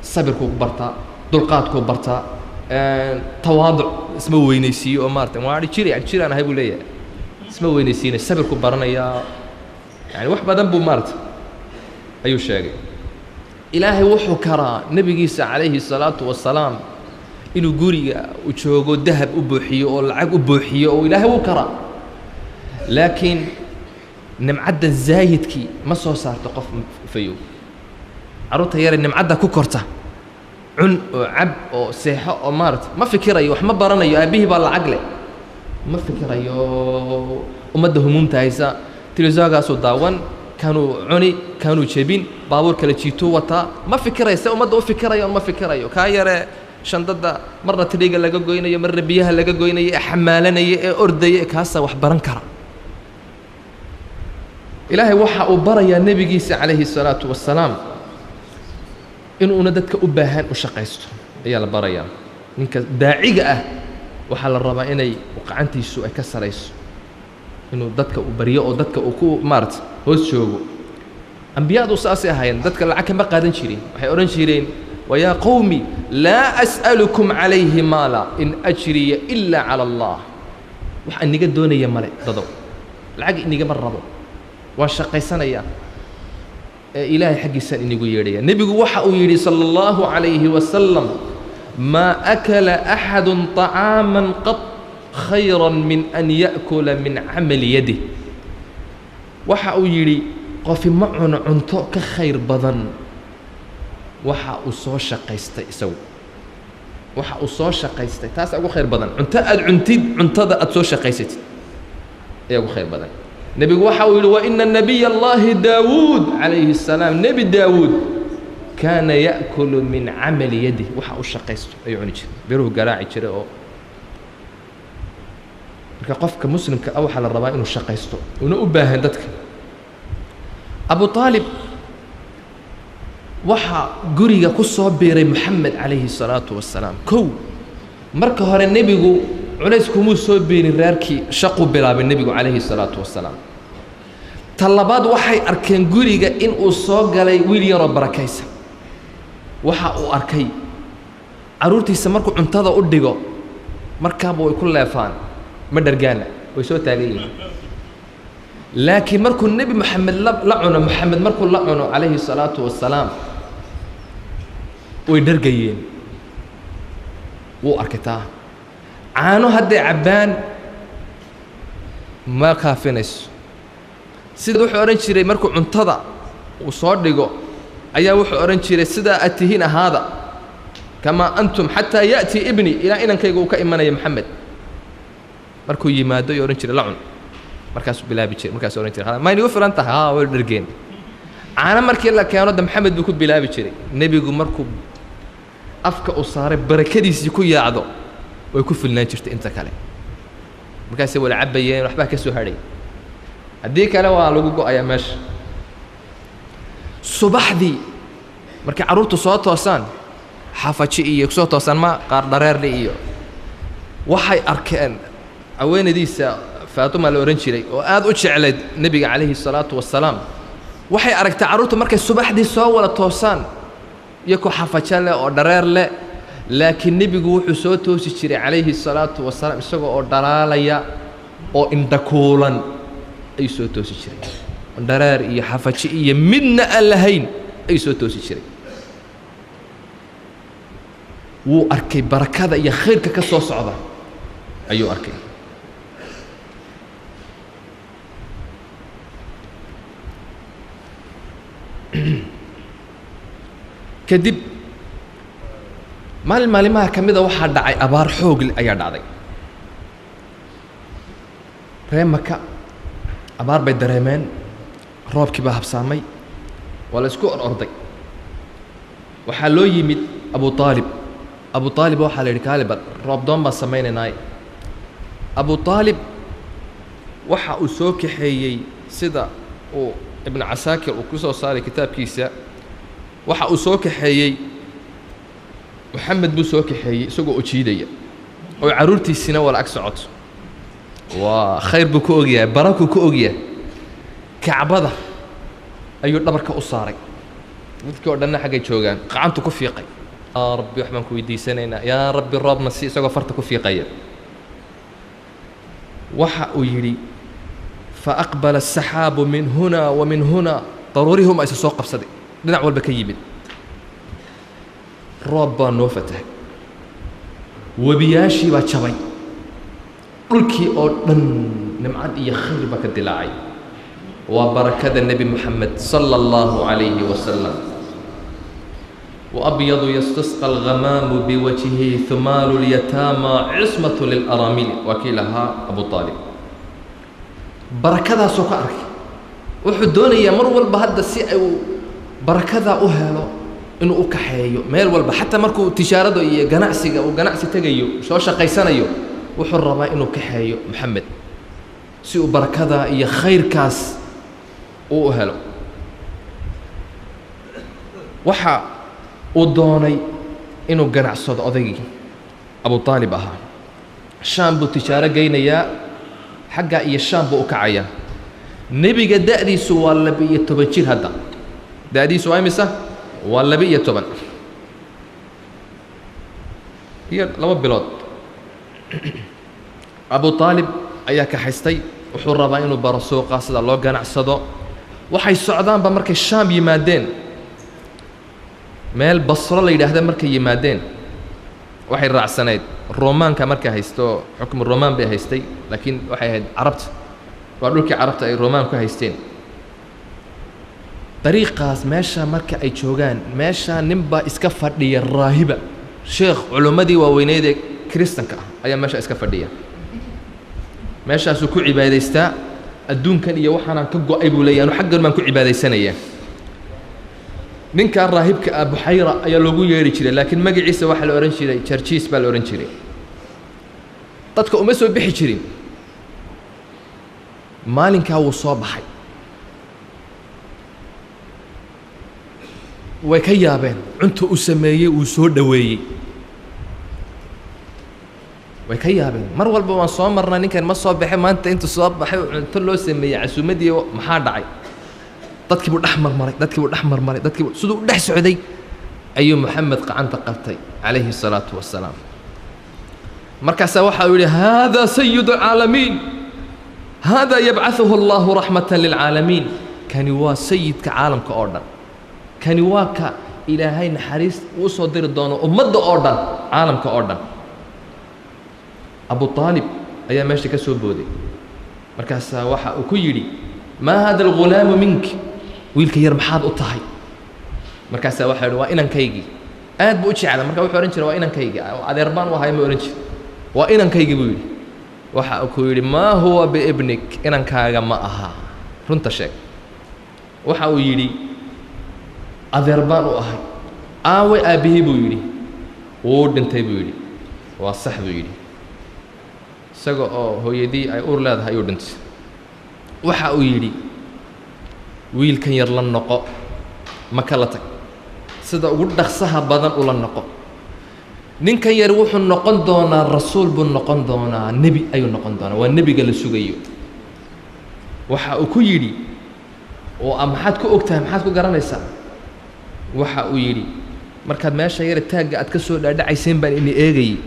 sabirkuu bartaa, dulqaadkuu bartaa, tawaaduc, isma weynaysiiyo oo maarata waa adhi jiri, adhi jiraan ahay buu leeyahay, isma weynaysiinay, sabirku baranayaa, yani wax badan buu maarata ayuu sheegay. Ilaahay wuxuu karaa nebigiisa calayhi salaatu wasalaam inuu guriga u joogo dahab u buuxiyo oo lacag u buuxiyo, oo Ilaahay wuu karaa, laakiin nimcadda zaahidkii ma soo saarto qof fayow. Carruurta yare nimcadda ku korta, cun oo cab oo seexo oo maarata, ma fikirayo, wax ma baranayo. Aabbihii baa lacag leh, ma fikirayo ummadda humuumta haysa. Televisoonkaasuu daawan, kanuu cuni, kanuu jebin, baabuur kala jiituu wataa, ma fikirayo se ummadda u fikirayo, ma fikirayo. Kaa yare shandada marna tiriga laga goynayo, marna biyaha laga goynayo, ee xamaalanaya ee ordaya, kaasaa wax baran kara. Ilaahay waxa uu barayaa nebigiisa calayhi salaatu wassalaam Inuuna dadka u baahan u shaqaysto ayaa la barayaa. Ninka daaciga ah waxaa la rabaa inay gacantiisu ay ka sarayso, inuu dadka u baryo oo dadka uu ku maarata hoos joogo. Ambiyadu saasay ahaayeen, dadka lacag kama qaadan jirin. Waxay odhan jireen: wayaa qowmi laa as'alukum calayhi maala in ajriya ilaa cala Allah. Wax iniga doonaya male dadow, lacag inigama rabo, waan shaqaysanayaa ee Ilaahay xaggiisaan inigu yeedhaya. Nebigu waxa uu yidhi sala Allahu calayhi wasalam: maa akala axadu طacaaman qad khayra min an ya'kula min camali yadih. Waxa uu yidhi: qofi ma cuno cunto ka khayr badan waxa uu soo shaqaystay isagu, waxa uu soo shaqaystay taasa ugu khayr badan. Cunto aad cuntid, cuntada aad soo shaqaysatid ayaa ugu khayr badan. Nebigu waxa uu yidhi: wa ina nabiy Allahi Daawuud calayhi الsalaam, Nebi Daawuud, kaana ya'kulu min camali yadih. Waxa uu shaqaysto ayuu cuni jiray, beruhu garaaci jiray. Oo marka qofka muslimka ah waxaa la rabaa inuu shaqaysto, una u baahan dadka. Abu Aalib waxaa guriga ku soo biiray Moxamed calayhi الsalaatu wasalaam. Kow, marka hore nebigu culays kumuu soo biirin reerkii, shaquu bilaabay nebigu calayhi الsalaatu wasalaam. Ta labaad, waxay arkeen guriga inuu soo galay wiil yaroo barakaysan. Waxa uu arkay carruurtiisa markuu cuntada u dhigo, markaaba way ku leefaan, ma dhargaana, way soo taagan yihiin. Laakiin markuu Nebi Moxamed la cuno, Moxamed markuu la cuno calayhi الsalaatu wasalaam, way dhargayeen. Wuu arkay taa. Caano hadday cabbaan ma kaafinayso. Sida wuxuu odhan jiray markuu cuntada uu soo dhigo ayaa wuxuu odhan jiray: sidaa aad tihiin ahaada, kamaa antum, xataa ya'tii ibni, ilaa inankayga uu ka imanaya Moxamed. Markuu yimaado ayuu odhan jiray: la cun. Markaasuu bilaabi jiray, markaasuu odhan jiray: ma inigu filan tahay? Haa, way dhargeen. Caano markii la keeno de Maxamed buu ku bilaabi jiray. Nebigu markuu afka uu saaray, barakadiisii ku yaacdo, way ku filnaan jirtay inta kale. Markaasay wala cabbayeen, waxbaa ka soo hadhay. Haddii kale waa lagu go'ayaa meesha. Subaxdii markay carruurtu soo toosaan, xafaji iyo kusoo toosaan, ma qaar dhareerle iyo waxay arkeen haweenadiisa Faatuma la odhan jiray oo aad u jeclayd nebiga calayhi الsalaatu wasalaam. Waxay aragtay carruurtu markay subaxdii soo wada toosaan iyakoo xafajo leh oo dhareer leh, laakiin nebigu wuxuu soo toosi jiray calayhi الsalaatu wasalaam isagoo oo dhalaalaya oo indhakuulan ayuu soo toosi jiray, dhareer iyo xafaji iyo midna aan lahayn ayuu soo toosi jiray. Wuu arkay barakada iyo khayrka ka soo socda ayuu arkay. Kadib maalin maalimaha ka mida waxaa dhacay abaar xoog leh ayaa dhacday. Ree Maka abaar bay dareemeen, roobkii baa habsaamay, waa la isku or orday. Waxaa loo yimid Abu Aalib. Abu Aalib waxaa la yidhi: kaaliban roob doon baan samaynaynaaye. Abu Aalib waxa uu soo kaxeeyey, sida uu Ibnu Casaakir uu ku soo saaray kitaabkiisa, waxa uu soo kaxeeyey Moxamed buu soo kaxeeyey isagoo ojiidaya oo carruurtiisina wala ag socoto. Waa khayr buu ku ogyahay, barakuu ku ogyahay. Kacbada ayuu dhabarka u saaray, dadkii oo dhanna xaggay joogaan. Gacantu ku fiiqay: yaa Rabbi, wax baan ku weydiisanaynaa, yaa Rabbi, roobna si, isagoo farta ku fiiqaya. Waxa uu yidhi: faaqbala asaxaabu min huna wa min huna. Daruurihuma isa soo qabsaday, dhinac walba ka yimid. Roob baa noo fatahay, webiyaashii baa jabay, dhulkii oo dhan nimcad iyo khayr baa ka dilaacay. Waa barakada Nebi Moxamed sala Allahu calayhi wasalam. وأبيض يستسقى الغمام بوجهه ثمال اليتامى عصمة للأرامل. وكيلها أبو طالب barakadaasoo ka arkay. Wuxuu doonayaa mar walba hadda si ay barakadaa u helo inuu u kaxeeyo meel walba, xataa markuu tijaarada iyo ganacsiga uu ganacsi tegayo, soo shaqaysanayo, wuxuu rabaa inuu kaxeeyo Moxamed si uu barakadaa iyo khayrkaas uu u helo. Waxaa Uu doonay inuu ganacsado odaygii Abu Aalib ahaa. Shaam buu tijaaro geynayaa, xaggaa iyo Shaam buu u kacayaa. Nebiga da'diisu waa 12 jir hadda. Da'diisu waa imisa? Waa 12 iyo 2 bilood. Abu Aalib ayaa kaxaystay, wuxuu rabaa inuu baro suuqa sida loo ganacsado. Waxay socdaanba markay Shaam yimaadeen, meel Basro la yidhaahda markay yimaadeen, waxay raacsanayd Roomaanka markay haysto, xukmu Roomaan bay haystay, laakiin waxay ahayd Carabta, waa dhulkii Carabta ay Roomaan ku haysteen. Dariiqaas meesha marka ay joogaan, meesha ninbaa iska fadhiya, raahiba, sheekh culimmadii waaweyneyd ee kiristanka ah ayaa meesha iska fadhiya. Meeshaasuu ku cibaadaystaa. Adduunkan iyo waxaanaan ka go'ay buu leeyahay, anu xaggan baan ku cibaadaysanayaa. Ninkaa raahibka ah Buxayra ayaa loogu yeedhi jiray, laakiin magaciisa waxaa la odhan jiray Jarjiis baa la odhan jiray. Dadka uma soo bixi jirin. Maalinkaa wuu soo baxay, way ka yaabeen cunta uu sameeyey, uu soo dhoweeyey, way ka yaabeen. Mar walba waan soo marnaa, ninkan ma soo baxay, maanta intuu soo baxay cunto loo sameeyey, casuumadii, maxaa dhacay? Dadkii buu dhex marmaray, dadkii buu dhex marmaray, dadkii buu siduu u dhex socday ayuu Moxamed qacanta qabtay calayhi salaatu wasalaam. Markaasaa waxa uu yidhi: haadaa sayidu alcaalamiin, haadaa yabcaثuhu allahu raxmatan lilcaalamiin. Kani waa sayidka caalamka oo dhan, kani waa ka Ilaahay naxariis uu soo diri doono ummadda oo dhan, caalamka oo dhan. Abu Aalib ayaa meesha ka soo booday, markaasaa waxa uu ku yidhi: maa hada algulaamu mink? Wiilka yar maxaad u tahay? Markaasaa waxa yidhi: waa inankaygii. Aad buu u jeclaa, marka wuxuu odhan jiray waa inankaygii, adeer baan u ahay ma odhan jiri, waa inankaygii buu yidhi. Waxa uu ku yidhi: maa huwa biibnik, inankaaga ma aha, runta sheeg. Waxa uu yidhi: adeer baan u ahay. Aaway aabbihii buu yidhi. Wuu dhintay buu yidhi. Waa sax buu yidhi, isaga oo hooyadii ay uur leedahay ayuu dhintay. Waxa uu yidhi: wiilkan yar la noqo, maka la tag, sida ugu dhaqsaha badan ula noqo. Ninkan yar wuxuu noqon doonaa rasuul buu noqon doonaa, nebi ayuu noqon doonaa, waa nebiga la sugayo. Waxa uu ku yidhi: oo maxaad ku og tahay, maxaad ku garanaysaa? Waxa uu yidhi: markaad meesha yara taagga aad ka soo dhaadhacayseen baan ini eegayey,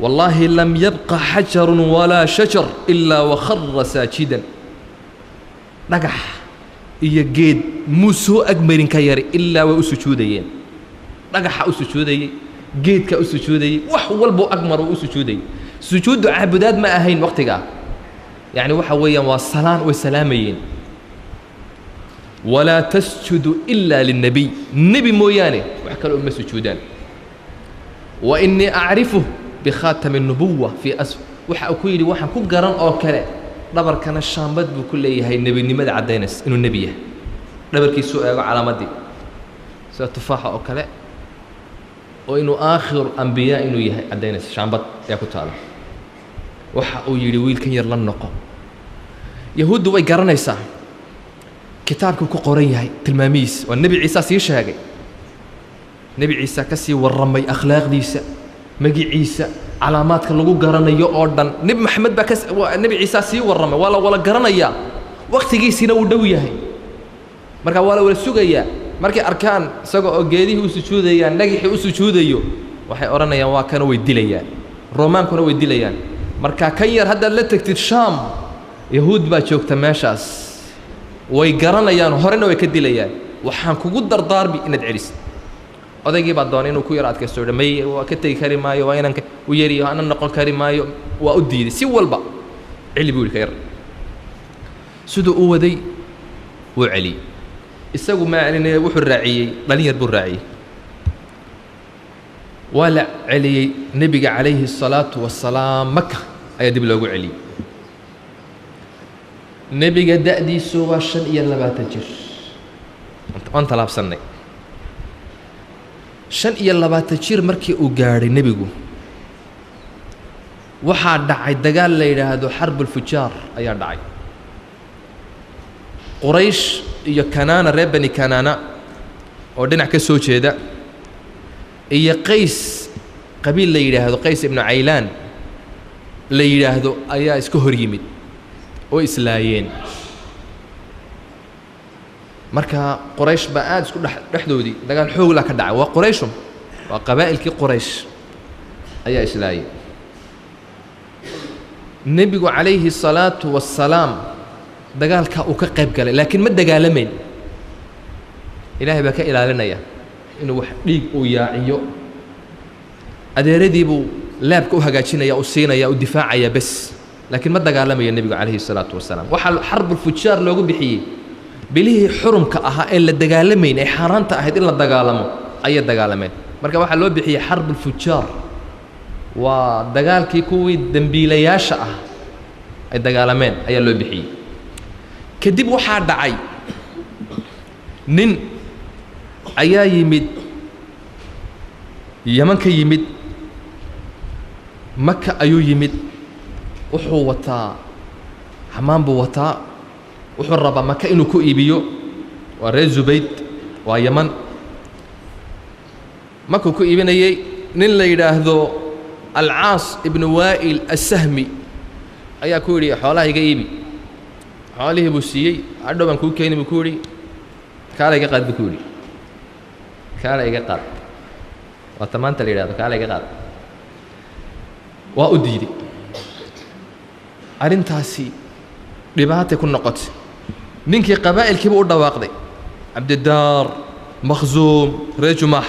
wallaahi lam yabqa xajarun walaa shajar ilaa wakhara saajidan. Dhagax iyo geed muu soo agmarin ka yari ilaa way u sujuudayeen. Dhagaxa u sujuudayey, geedka u sujuudayey, wax walbuu agmar uu u sujuudayey. Sujuuddu caabudaad ma ahayn waqtigaa, yacni waxa weeyaan waa salaan, way salaamayeen. Walaa tasjudu ilaa lilnebiy, nebi mooyaane wax kale uma sujuudaan. Wa innii acrifuh bikhaatami nubuwa fii asf. Waxa uu ku yidhi: waxaan ku garan oo kale dhabarkana shaambad buu ku leeyahay nebinimada caddaynaysa inuu nebi yahay. Dhabarkiisuu eego calaamaddii sida tufaaxa oo kale, oo inuu aakhiru ambiyaa inuu yahay caddaynaysa shaambad ayaa ku taala. Waxa uu yidhi: wiilkan yar la noqo. Yahuuddu way garanaysaa, kitaabkuu ku qoran yahay tilmaamihiis, waa Nebi Ciisa sii sheegay. Nebi Ciise ka sii warramay akhlaaqdiisa, magiciisa, calaamaadka lagu garanayo oo dhan. Nebi Maxamed baa ka, Nebi Ciise sii warramay, waa la wala garanayaa, waqtigiisiina wuu dhow yahay, marka waa la wala sugayaa. Markay arkaan isaga oo geedihii u sujuudayaan, dhagixii u sujuudayo, waxay odhanayaan waa kana, way dilayaan, Roomaankuna way dilayaan. Marka kan yar haddaad la tegtid Shaam, Yahuud baa joogta meeshaas, way garanayaan, horena way ka dilayaan. Waxaan kugu dardaarmi inaad celisid. Odaygii baa doonay inuu ku yar adkaysto, may waa ka tegi kari maayo, waa inaan u yariyo, ana noqon kari maayo. Waa u diiday si walba. Celi buu yidhi ka yar. Siduu u waday wuu celiyey. Isagu maa celinaya, wuxuu raaciyey dhalin yar buu raaciyey. Waa la celiyey nebiga calayhi الsalaatu wasalaam, Maka ayaa dib loogu celiyey. Nebiga da'diisu waa 25 jir, waan talaabsannay. 25 jir markii uu gaadhay nebigu, waxaa dhacay dagaal la yidhaahdo xarbulfujaar ayaa dhacay. Quraysh iyo Kanaana, reer Bani Kanaana oo dhinac ka soo jeeda, Iyo Qays qabiil la yidhaahdo, Qays ibnu Caylaan la yidhaahdo, ayaa iska hor yimid oo islaayeen. Marka Qoraysh baa aada isku dhex dhexdoodii dagaal xooglaa ka dhacay. Waa Qorayshum, waa qabaa'ilkii Qoraysh ayaa islaayay. Nebigu calayhi salaatu wassalaam dagaalkaa uu ka qayb galay, laakiin ma dagaalamayn. Ilaahay baa ka ilaalinaya inuu wax dhiig uu yaaciyo. Adeeradii buu laabka u hagaajinaya, u siinaya, u difaacaya bes, laakiin ma dagaalamayo nebigu calayhi salaatu wasalaam. Waxaa xarbulfujaar loogu bixiyey bilihii xurumka ahaa ee la dagaalamayn, ee xaaraanta ahayd in la dagaalamo, ayay dagaalameen. Marka waxaa loo bixiyey xarbulfujaar, waa dagaalkii kuwii dembiilayaasha ah ay dagaalameen ayaa loo bixiyey. Kadib waxaa dhacay, nin ayaa yimid Yaman ka yimid, Maka ayuu yimid. Wuxuu wataa xamaan buu wataa, wuxuu rabaa Maka inuu ku iibiyo. Waa reer Zubayd, waa Yaman. Markuu ku iibinayey, nin la yidhaahdo Alcaas ibnu Waa'il Assahmi ayaa ku yidhi, "Xoolaha iga iibi." Xoolihii buu siiyey. "Hadhow baan kuu keeni," buu ku yidhi. "Kaala iga qaad," buu ku yidhi. "Kaala iga qaad," waata maanta la yidhahdo "kaala iga qaad." Waa u diiday. Arrintaasi dhibaatay ku noqotay ninkii. Qabaa'ilkiiba u dhawaaqday, Cabdidaar, Makhsuum, reer Jumax,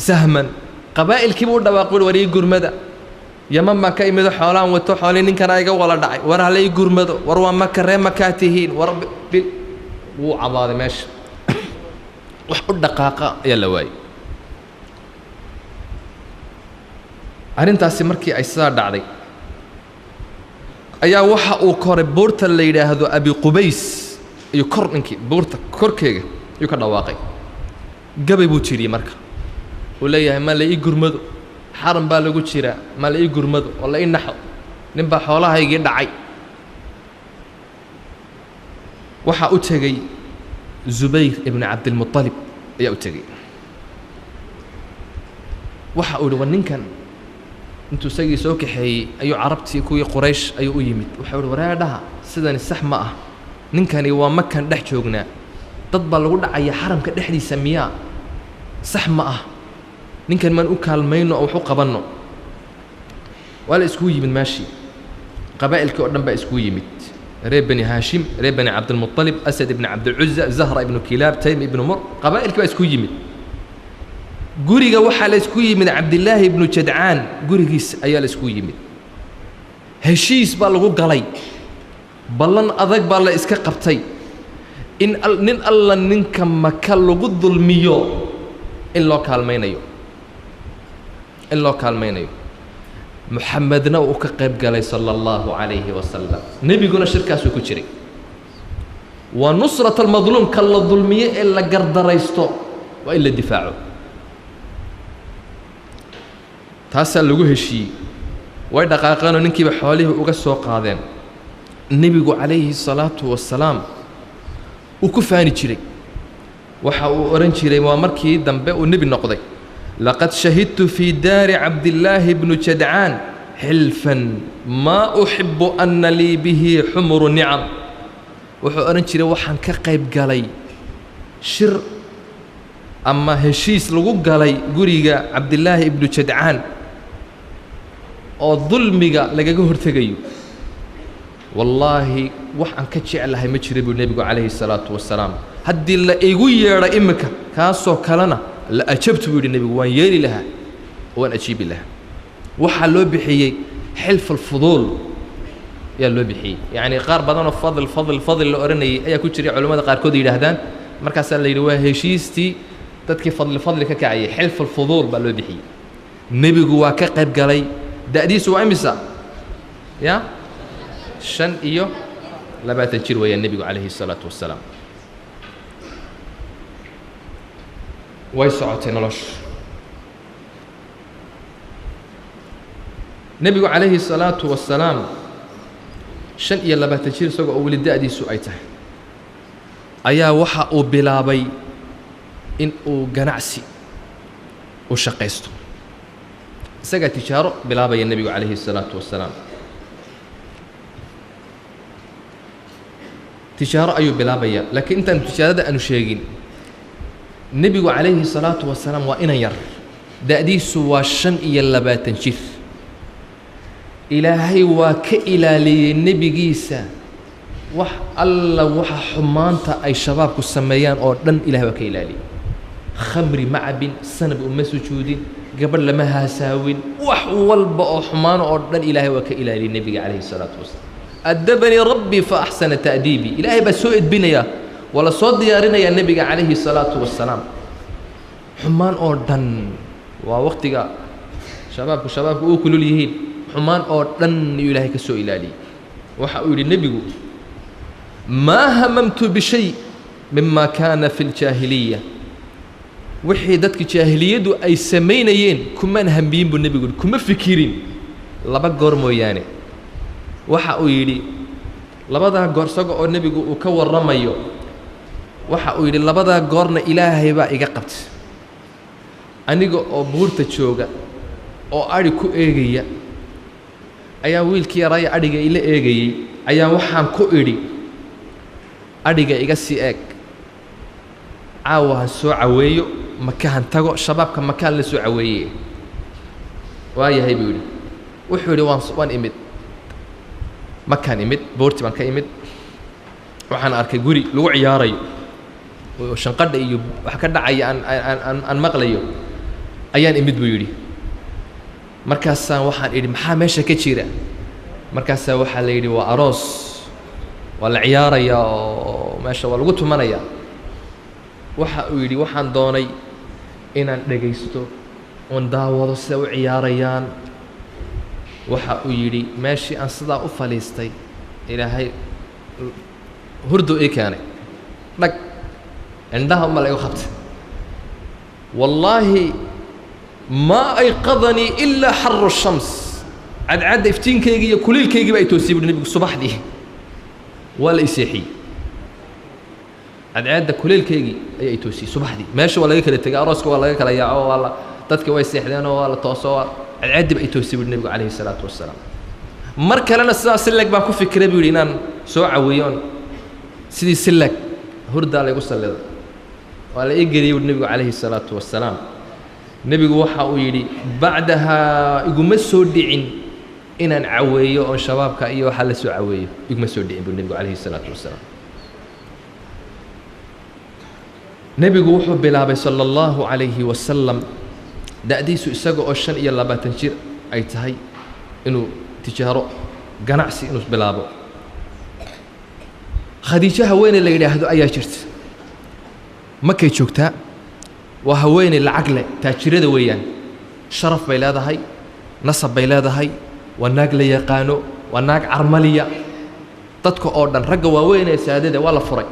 Sahman, qabaa'ilkiiba u dhawaaqay. "War ii gurmada, Yaman baan ka imido, xoolaan wato, xoolii ninkana iga wala dhacay. War hala ii gurmado, war waa Maka, ree Makaa tihiin." War bil wuu cabaaday, meesha wax u dhaqaaqa ayaa la waayey. Arrintaasi markii ay sidaa dhacday ayaa waxa uu koray buurta la yidhaahdo Abi Qubays ayuu kor. Ninkii buurta korkeega ayuu ka dhawaaqay, gabay buu tiriyey. Marka uu leeyahay, "Ma la ii gurmado, xaram baa lagu jiraa, ma la ii gurmado oo la ii naxo, nin baa xoolahaygii dhacay." Waxaa u tegey Zubayr ibnu Cabdilmuطalib ayaa u tegey. Waxa uu yihi, "War ninkan." Intuu isagii soo kaxeeyey ayuu carabtii, kuwii Quraysh ayuu u yimid. Waxau ihi, "Wareedhaha, sidani sax ma ah. Ninkani waa Makan dhex joognaa, dad baa lagu dhacaya xaramka dhexdiisa, miyaa sax ma ah? Ninkan maan u kaalmayno oo wax u qabanno?" Waa la iskugu yimid meeshii, qabaa'ilkii oo dhan baa iskugu yimid: reer Bani Haashim, reer Bani Cabdilmuطalib, Asad ibni Cabdilcuza, Zahra ibnu Kilaab, Taym ibnu Mur. Qabaa'ilkii baa iskugu yimid guriga. Waxaa la isku yimid Cabdilaahi ibnu Jadcaan gurigiis ayaa la isku yimid. Heshiis baa lagu galay, ballan adag baa la iska qabtay in nin alla ninka Maka lagu dulmiyo in loo kaalmaynayo, in loo kaalmaynayo. Muxamedna uu ka qayb galay sala allahu calayhi wasalam. Nebiguna shirkaasuu ku jiray. Waa nusrat almadluum, ka la dulmiyo ee la gardaraysto waa in la difaaco. Taasaa lagu heshiiyey. Way dhaqaaqeenoo ninkiiba xoolihii uga soo qaadeen. Nebigu calayhi salaatu wasalaam uu ku faani jiray, waxa uu odhan jiray, waa markii dambe uu nebi noqday, "Laqad shahidtu fii daari Cabdillaahi bnu Jadcaan xilfan maa uxibu anna lii bihi xumuru nicam." Wuxuu odhan jiray, "Waxaan ka qayb galay shir ama heshiis lagu galay guriga Cabdillaahi ibnu Jadcaan oo dulmiga lagaga hortegayo. Wallaahi wax aan ka jeclahay ma jira," buu nebigu calayhi salaatu wasalaam. "Haddii la igu yeedho iminka kaasoo kalena, la ajabtu," buu yidhi nebigu, "waan yeeli lahaa, waan ajiibi lahaa." Waxaa loo bixiyey xilfulfuduul ayaa loo bixiyey. Yacni qaar badanoo fadl fadl fadl la odhanayay ayaa ku jiray, culimmada qaarkood yidhaahdaan. Markaasaa la yidhi waa heshiistii dadkii fadli fadli ka kacayay, xilfulfuduul baa loo bixiyey. Nebigu waa ka qayb galay. Da'diisu waa imisa? Ya 25 jir weeyaan nebigu calayhi salaatu wasalaam. Way socotay noloshu. Nebigu calayhi salaatu wasalaam 25 jir isagoo oo weli da'diisu ay tahay ayaa waxa uu bilaabay in uu ganacsi uu shaqaysto. Isagaa tijaaro bilaabaya nebigu calayhi salaatu wasalaam. Tijaaro ayuu bilaabayaa, laakiin intaan tijaarada aanu sheegin, nebigu calayhi salaatu wasalaam waa inan yar, da'diisu waa 25 jir. Ilaahay waa ka ilaaliyey nebigiisa wax alla waxa xumaanta ay shabaabku sameeyaan oo dhan, ilahay waa ka ilaaliyey. Khamri ma cabin, sanab uma sujuudin, gabadh lama haasaawin, wax walba oo xumaano oo dhan ilaahay waa ka ilaaliyey nebiga calayhi salaatu wasalaam. Addabanii rabbii fa axsana ta'diibii, ilaahay baa soo edbinaya, waa la soo diyaarinayaa nebiga calayhi salaatu wasalaam. Xumaan oo dhan waa waqtiga shabaabku uu kulul yihiin, xumaan oo dhan iyuu ilaahay ka soo ilaaliyey. Waxa uu yidhi nebigu: maa hamamtu bishay mima kaana fi ljaahiliya, wixii dadka jaahiliyaddu ay samaynayeen kumaan hambiyin buu nebigu yidhi, kuma fikirin laba goor mooyaane. Waxa uu yidhi labadaa goor isaga oo nebigu uu ka warramayo, waxa uu yidhi labadaa goorna ilaahay baa iga qabtay. Aniga oo buurta jooga oo adhi ku eegaya ayaa wiilkii yaraaya adhiga ila eegayey, ayaa waxaan ku idhi adhiga iga sii eeg, caawa han soo caweeyo, makahan tago, shabaabka makaan la soo caweeye. Waayahay buu yidhi. Wuxuu yidhi waan imid, makaan imid, buurtii baan ka imid, waxaan arkay guri lagu ciyaarayo oo shanqadha iyo wax ka dhacaya aan aan aan aan maqlayo ayaan imid buu yidhi. Markaasaan waxaan idhi maxaa meesha ka jira? Markaasaa waxaa la yidhi waa aroos, waa la ciyaarayaa oo meesha waa lagu tumanayaa. Waxa uu yidhi waxaan doonay inaan dhegaysto oon daawado sida u ciyaarayaan. Waxa uu yidhi meeshii aan sidaa u fadhiistay ilaahay hurdu ii keenay, dhag indhaha uma la igu qabtay. Wallaahi maa ayqadanii ilaa xaru shams, cadcadda iftiinkaygii iyo kuliilkaygiiba ay toosiyey buuhi nebigu. Subaxdii waa la i seexiyey, cadceedda kuleylkaygii ayaa i toosiyey subaxdii. Meesha waa laga kala tegey, arooska waa laga kala yaaco, waa la dadka way seexdeen oo waa la tooso, waa cadceeddii ba i toosiyey buuhi nebigu calayhi salaatu wasalaam. Mar kalena sidaa si leg baan ku fikiray buu yidhi inaan soo caweeyo oon sidii si leg hurdaa laygu salliday, waa la ii geliyey buuhi nebigu calayhi salaatu wasalaam. Nebigu waxa uu yidhi bacdahaa iguma soo dhicin inaan caweeyo oon shabaabka iyo waxaa la soo caweeyo, iguma soo dhicin buu nebigu calayhi salaatu wasalaam. Nebigu wuxuu bilaabay sala allahu calayhi wasalam da'diisu isaga oo 25 jir ay tahay inuu tijaaro ganacsi inuu bilaabo. Khadiijo haweeney la yidhaahdo ayaa jirta, makay joogtaa, waa haweeney lacag leh, taajirada weeyaan, sharaf bay leedahay, nasab bay leedahay, waa naag la yaqaano, waa naag carmaliya. Dadka oo dhan ragga waaweyn ee saadada waa la furay,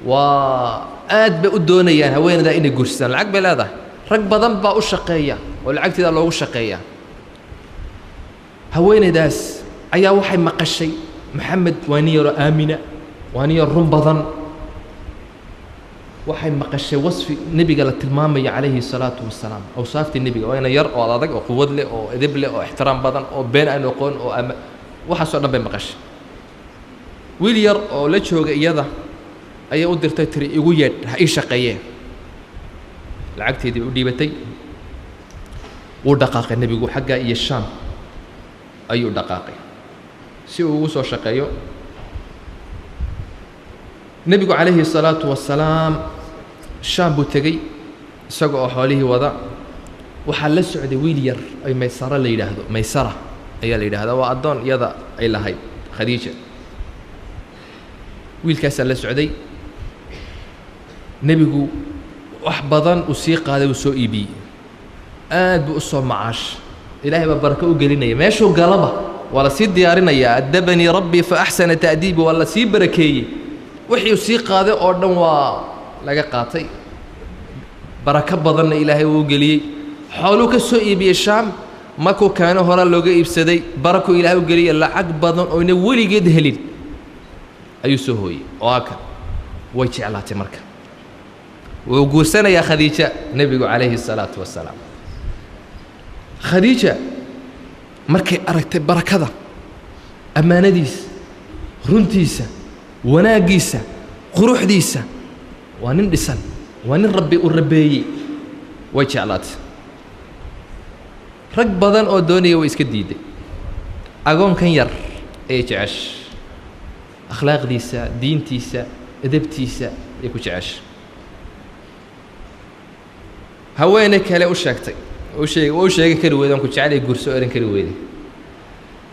waa aad bay u doonayaan haweeneydaa inay guursadaan, lacag bay leedahay, rag badan baa u shaqeeya oo lacagteeda loogu shaqeeya. Haweeneydaas ayaa waxay maqashay Maxamed waa nin yaroo aamina, waa nin yar run badan. Waxay maqashay wasfi nebiga la tilmaamayo calayhi salaatu wasalaam, awsaaftii nebiga, waa ina yar oo adag oo quwad leh oo edeb leh oo ixtiraam badan oo been aan oqoon oo ama waxaasoo dhan bay maqashay. Wiil yar oo la jooga iyada ayay u dirtay, tiri igu yeedh ha ii shaqeeyee. Lacagteedii bay u dhiibatay, wuu dhaqaaqay nebigu xaggaa iyo Shaam ayuu dhaqaaqay si uu ugu soo shaqeeyo. Nebigu calayhi salaatu wasalaam Shaam buu tegey isaga oo xoolihii wada. Waxaa la socday wiil yar ay Maysara la yidhaahdo, Maysara ayaa la yidhahdaa, waa addoon iyada ay lahayd Khadiija. Wiilkaasaa la socday. Nebigu wax badan uu sii qaaday, uu soo iibiyey, aad buu u soo macaash, ilaahay baa barako u gelinaya, meeshuu galaba waa la sii diyaarinayaa. Addabanii rabbii fa axsana ta'diibi, waa la sii barakeeyey, wixii uu sii qaaday oo dhan waa laga qaatay, barako badanna ilaahay wuu geliyey. Xooluu ka soo iibiyey Shaam, markuu keeno horaa looga iibsaday, barakuu ilaahay u geliyey, lacag badan oyna weligeed helin ayuu soo hooyey. Oo aka way jeclaatay marka. Wuu guursanayaa Khadiija nebigu calayhi salaatu wasalaam. Khadiija markay aragtay barakada, ammaanadiisa, runtiisa, wanaaggiisa, quruxdiisa, waa nin dhisan, waa nin rabbi uu rabbeeyey, way jeclaatay. Rag badan oo doonaya way iska diiday. Agoonkan yar ayay jeceshay, akhlaaqdiisa, diintiisa, edebtiisa ayay ku jeceshay. Haweeney kale u sheegtay, u sheeg u sheegi kari weyday, aan ku jecelay guurso ohan kari weyday.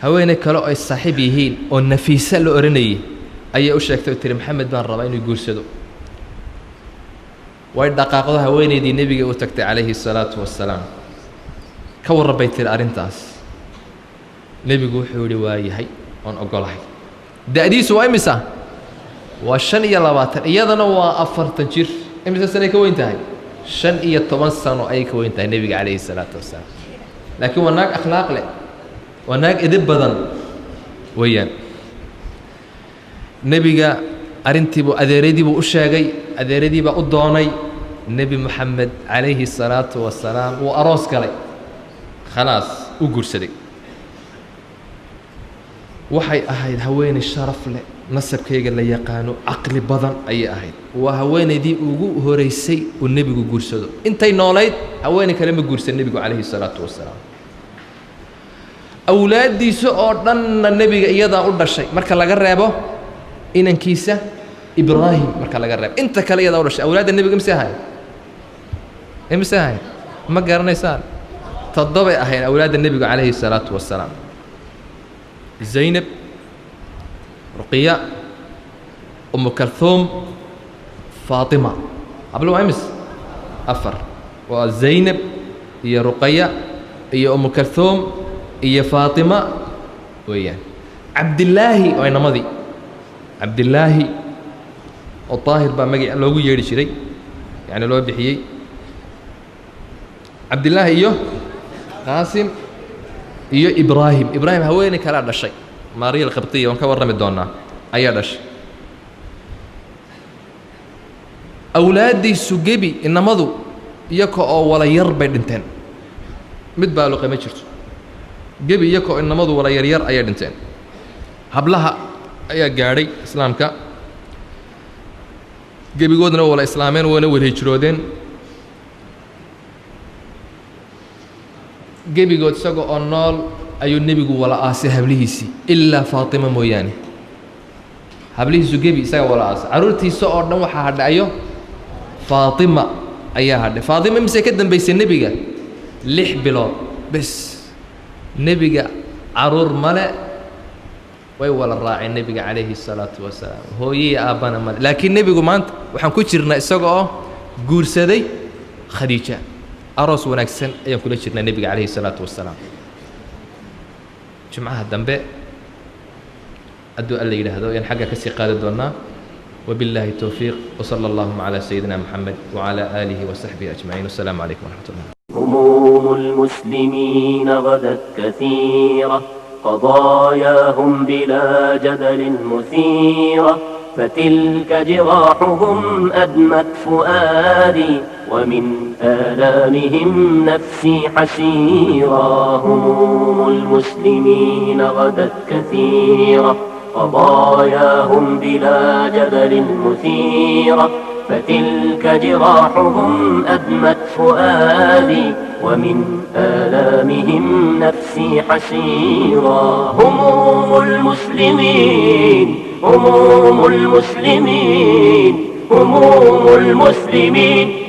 Haweeney kale oo ay saaxiib yihiin oo Nafiisa la odhanayay ayay u sheegtay oo tiri, Maxamed baan rabaa inuu guursado. Way dhaqaaqdo, haweeneydii nebiga u tagtay calayhi salaatu wasalaam. Ka warran, bay tiri, arrintaas. Nebigu wuxuu yihi, waa yahay, oon ogolahay. Da'diisu waa imisa? Waa 25, iyadana waa 40 jir. Imisa sanay ka weyn tahay? 15 sano ayay ka weyn tahay nebiga calayhi salaatu wasalaam. Laakiin waa naag akhlaaq leh, waa naag edeb badan weeyaan. Nebiga arrintiibuu adeeradiibuu u sheegay, adeeradii baa u doonay. Nebi Moxamed calayhi salaatu wasalaam wuu aroos galay, khalaas, u guursaday. Waxay ahayd haweeney sharaf leh, nasabkayga la yaqaano, caqli badan ayay ahayd. Waa haweeneydii ugu horeysay uu nebigu guursado. Intay noolayd haweeney kale ma guursan nebigu calayhi salaatu wasalaam. Awlaaddiisa oo dhanna nebiga iyadaa u dhashay, marka laga reebo inankiisa Ibraahim. Marka laga reebo inta kale iyadaa u dhashay. Awlaadda nebiga imise ahayn? Imise ahayn? Ma garanaysaan? Toddobay ahayn awlaadda nebigu calayhi salaatu wasalaam: Zaynab, Ruqiya, Umu Kalhuum, Faatima. Hablo waa imis? Afar. Waa Zaynab iyo Ruqaya iyo Umu Kalhuum iyo Faatima weeyaan. Cabdillaahi waa inamadii. Cabdillaahi oo Daahir baa magac loogu yeedhi jiray, yacni loo bixiyey, Cabdillaahi iyo Qaasim iyo Ibraahim. Ibraahim haweeney kalaa dhashay, Maariya Alqibtiya, waan ka warrami doonaa, ayaa dhashay. Awlaaddiisu gebi inamadu iyaka oo wala yar bay dhinteen, mid baaluqe ma jirto. Gebi iyaka oo inamadu wala yaryar ayay dhinteen. Hablaha ayaa gaadhay islaamka, gebigoodna wala islaameen, wana wada hijroodeen gebigood. Isaga oo nool ayuu nebigu wala aasay hablihiisii, ilaa Faatima mooyaane. Hablihiisu gebi isaga wala aasay, carruurtiisa oo dhan waxaa hadhayo Faatima ayaa hadhay. Faatima mise ka dambaysay nebiga? 6 bilood bes. Nebiga caruur male, way wala raaceen nebiga calayhi salaatu wasalaam, hooyihii aabbana male. Laakiin nebigu maanta waxaan ku jirnaa isaga oo guursaday Khadiija. Aroos wanaagsan ayaan kula jirnaa nebiga calayhi salaatu wasalaam. Jimcaha dambe hadduu Alla yidhaahdo ayaan xagga kasii qaadi doonaa. وبالله التوفيق، وصلى اللهم على سيدنا محمد وعلى آله وصحبه أجمعين، والسلام عليكم ورحمة الله. هموم المسلمين غدت كثيرة، قضاياهم بلا جدل مثيرة، فتلك جراحهم أدمت فؤادي، ومن آلامهم نفسي حسيرة. هموم المسلمين غدت كثيرة، قضاياهم بلا جدل مثيرة، فتلك جراحهم أدمت فؤادي، ومن آلامهم نفسي حسيرة. هموم المسلمين، هموم المسلمين، هموم المسلمين.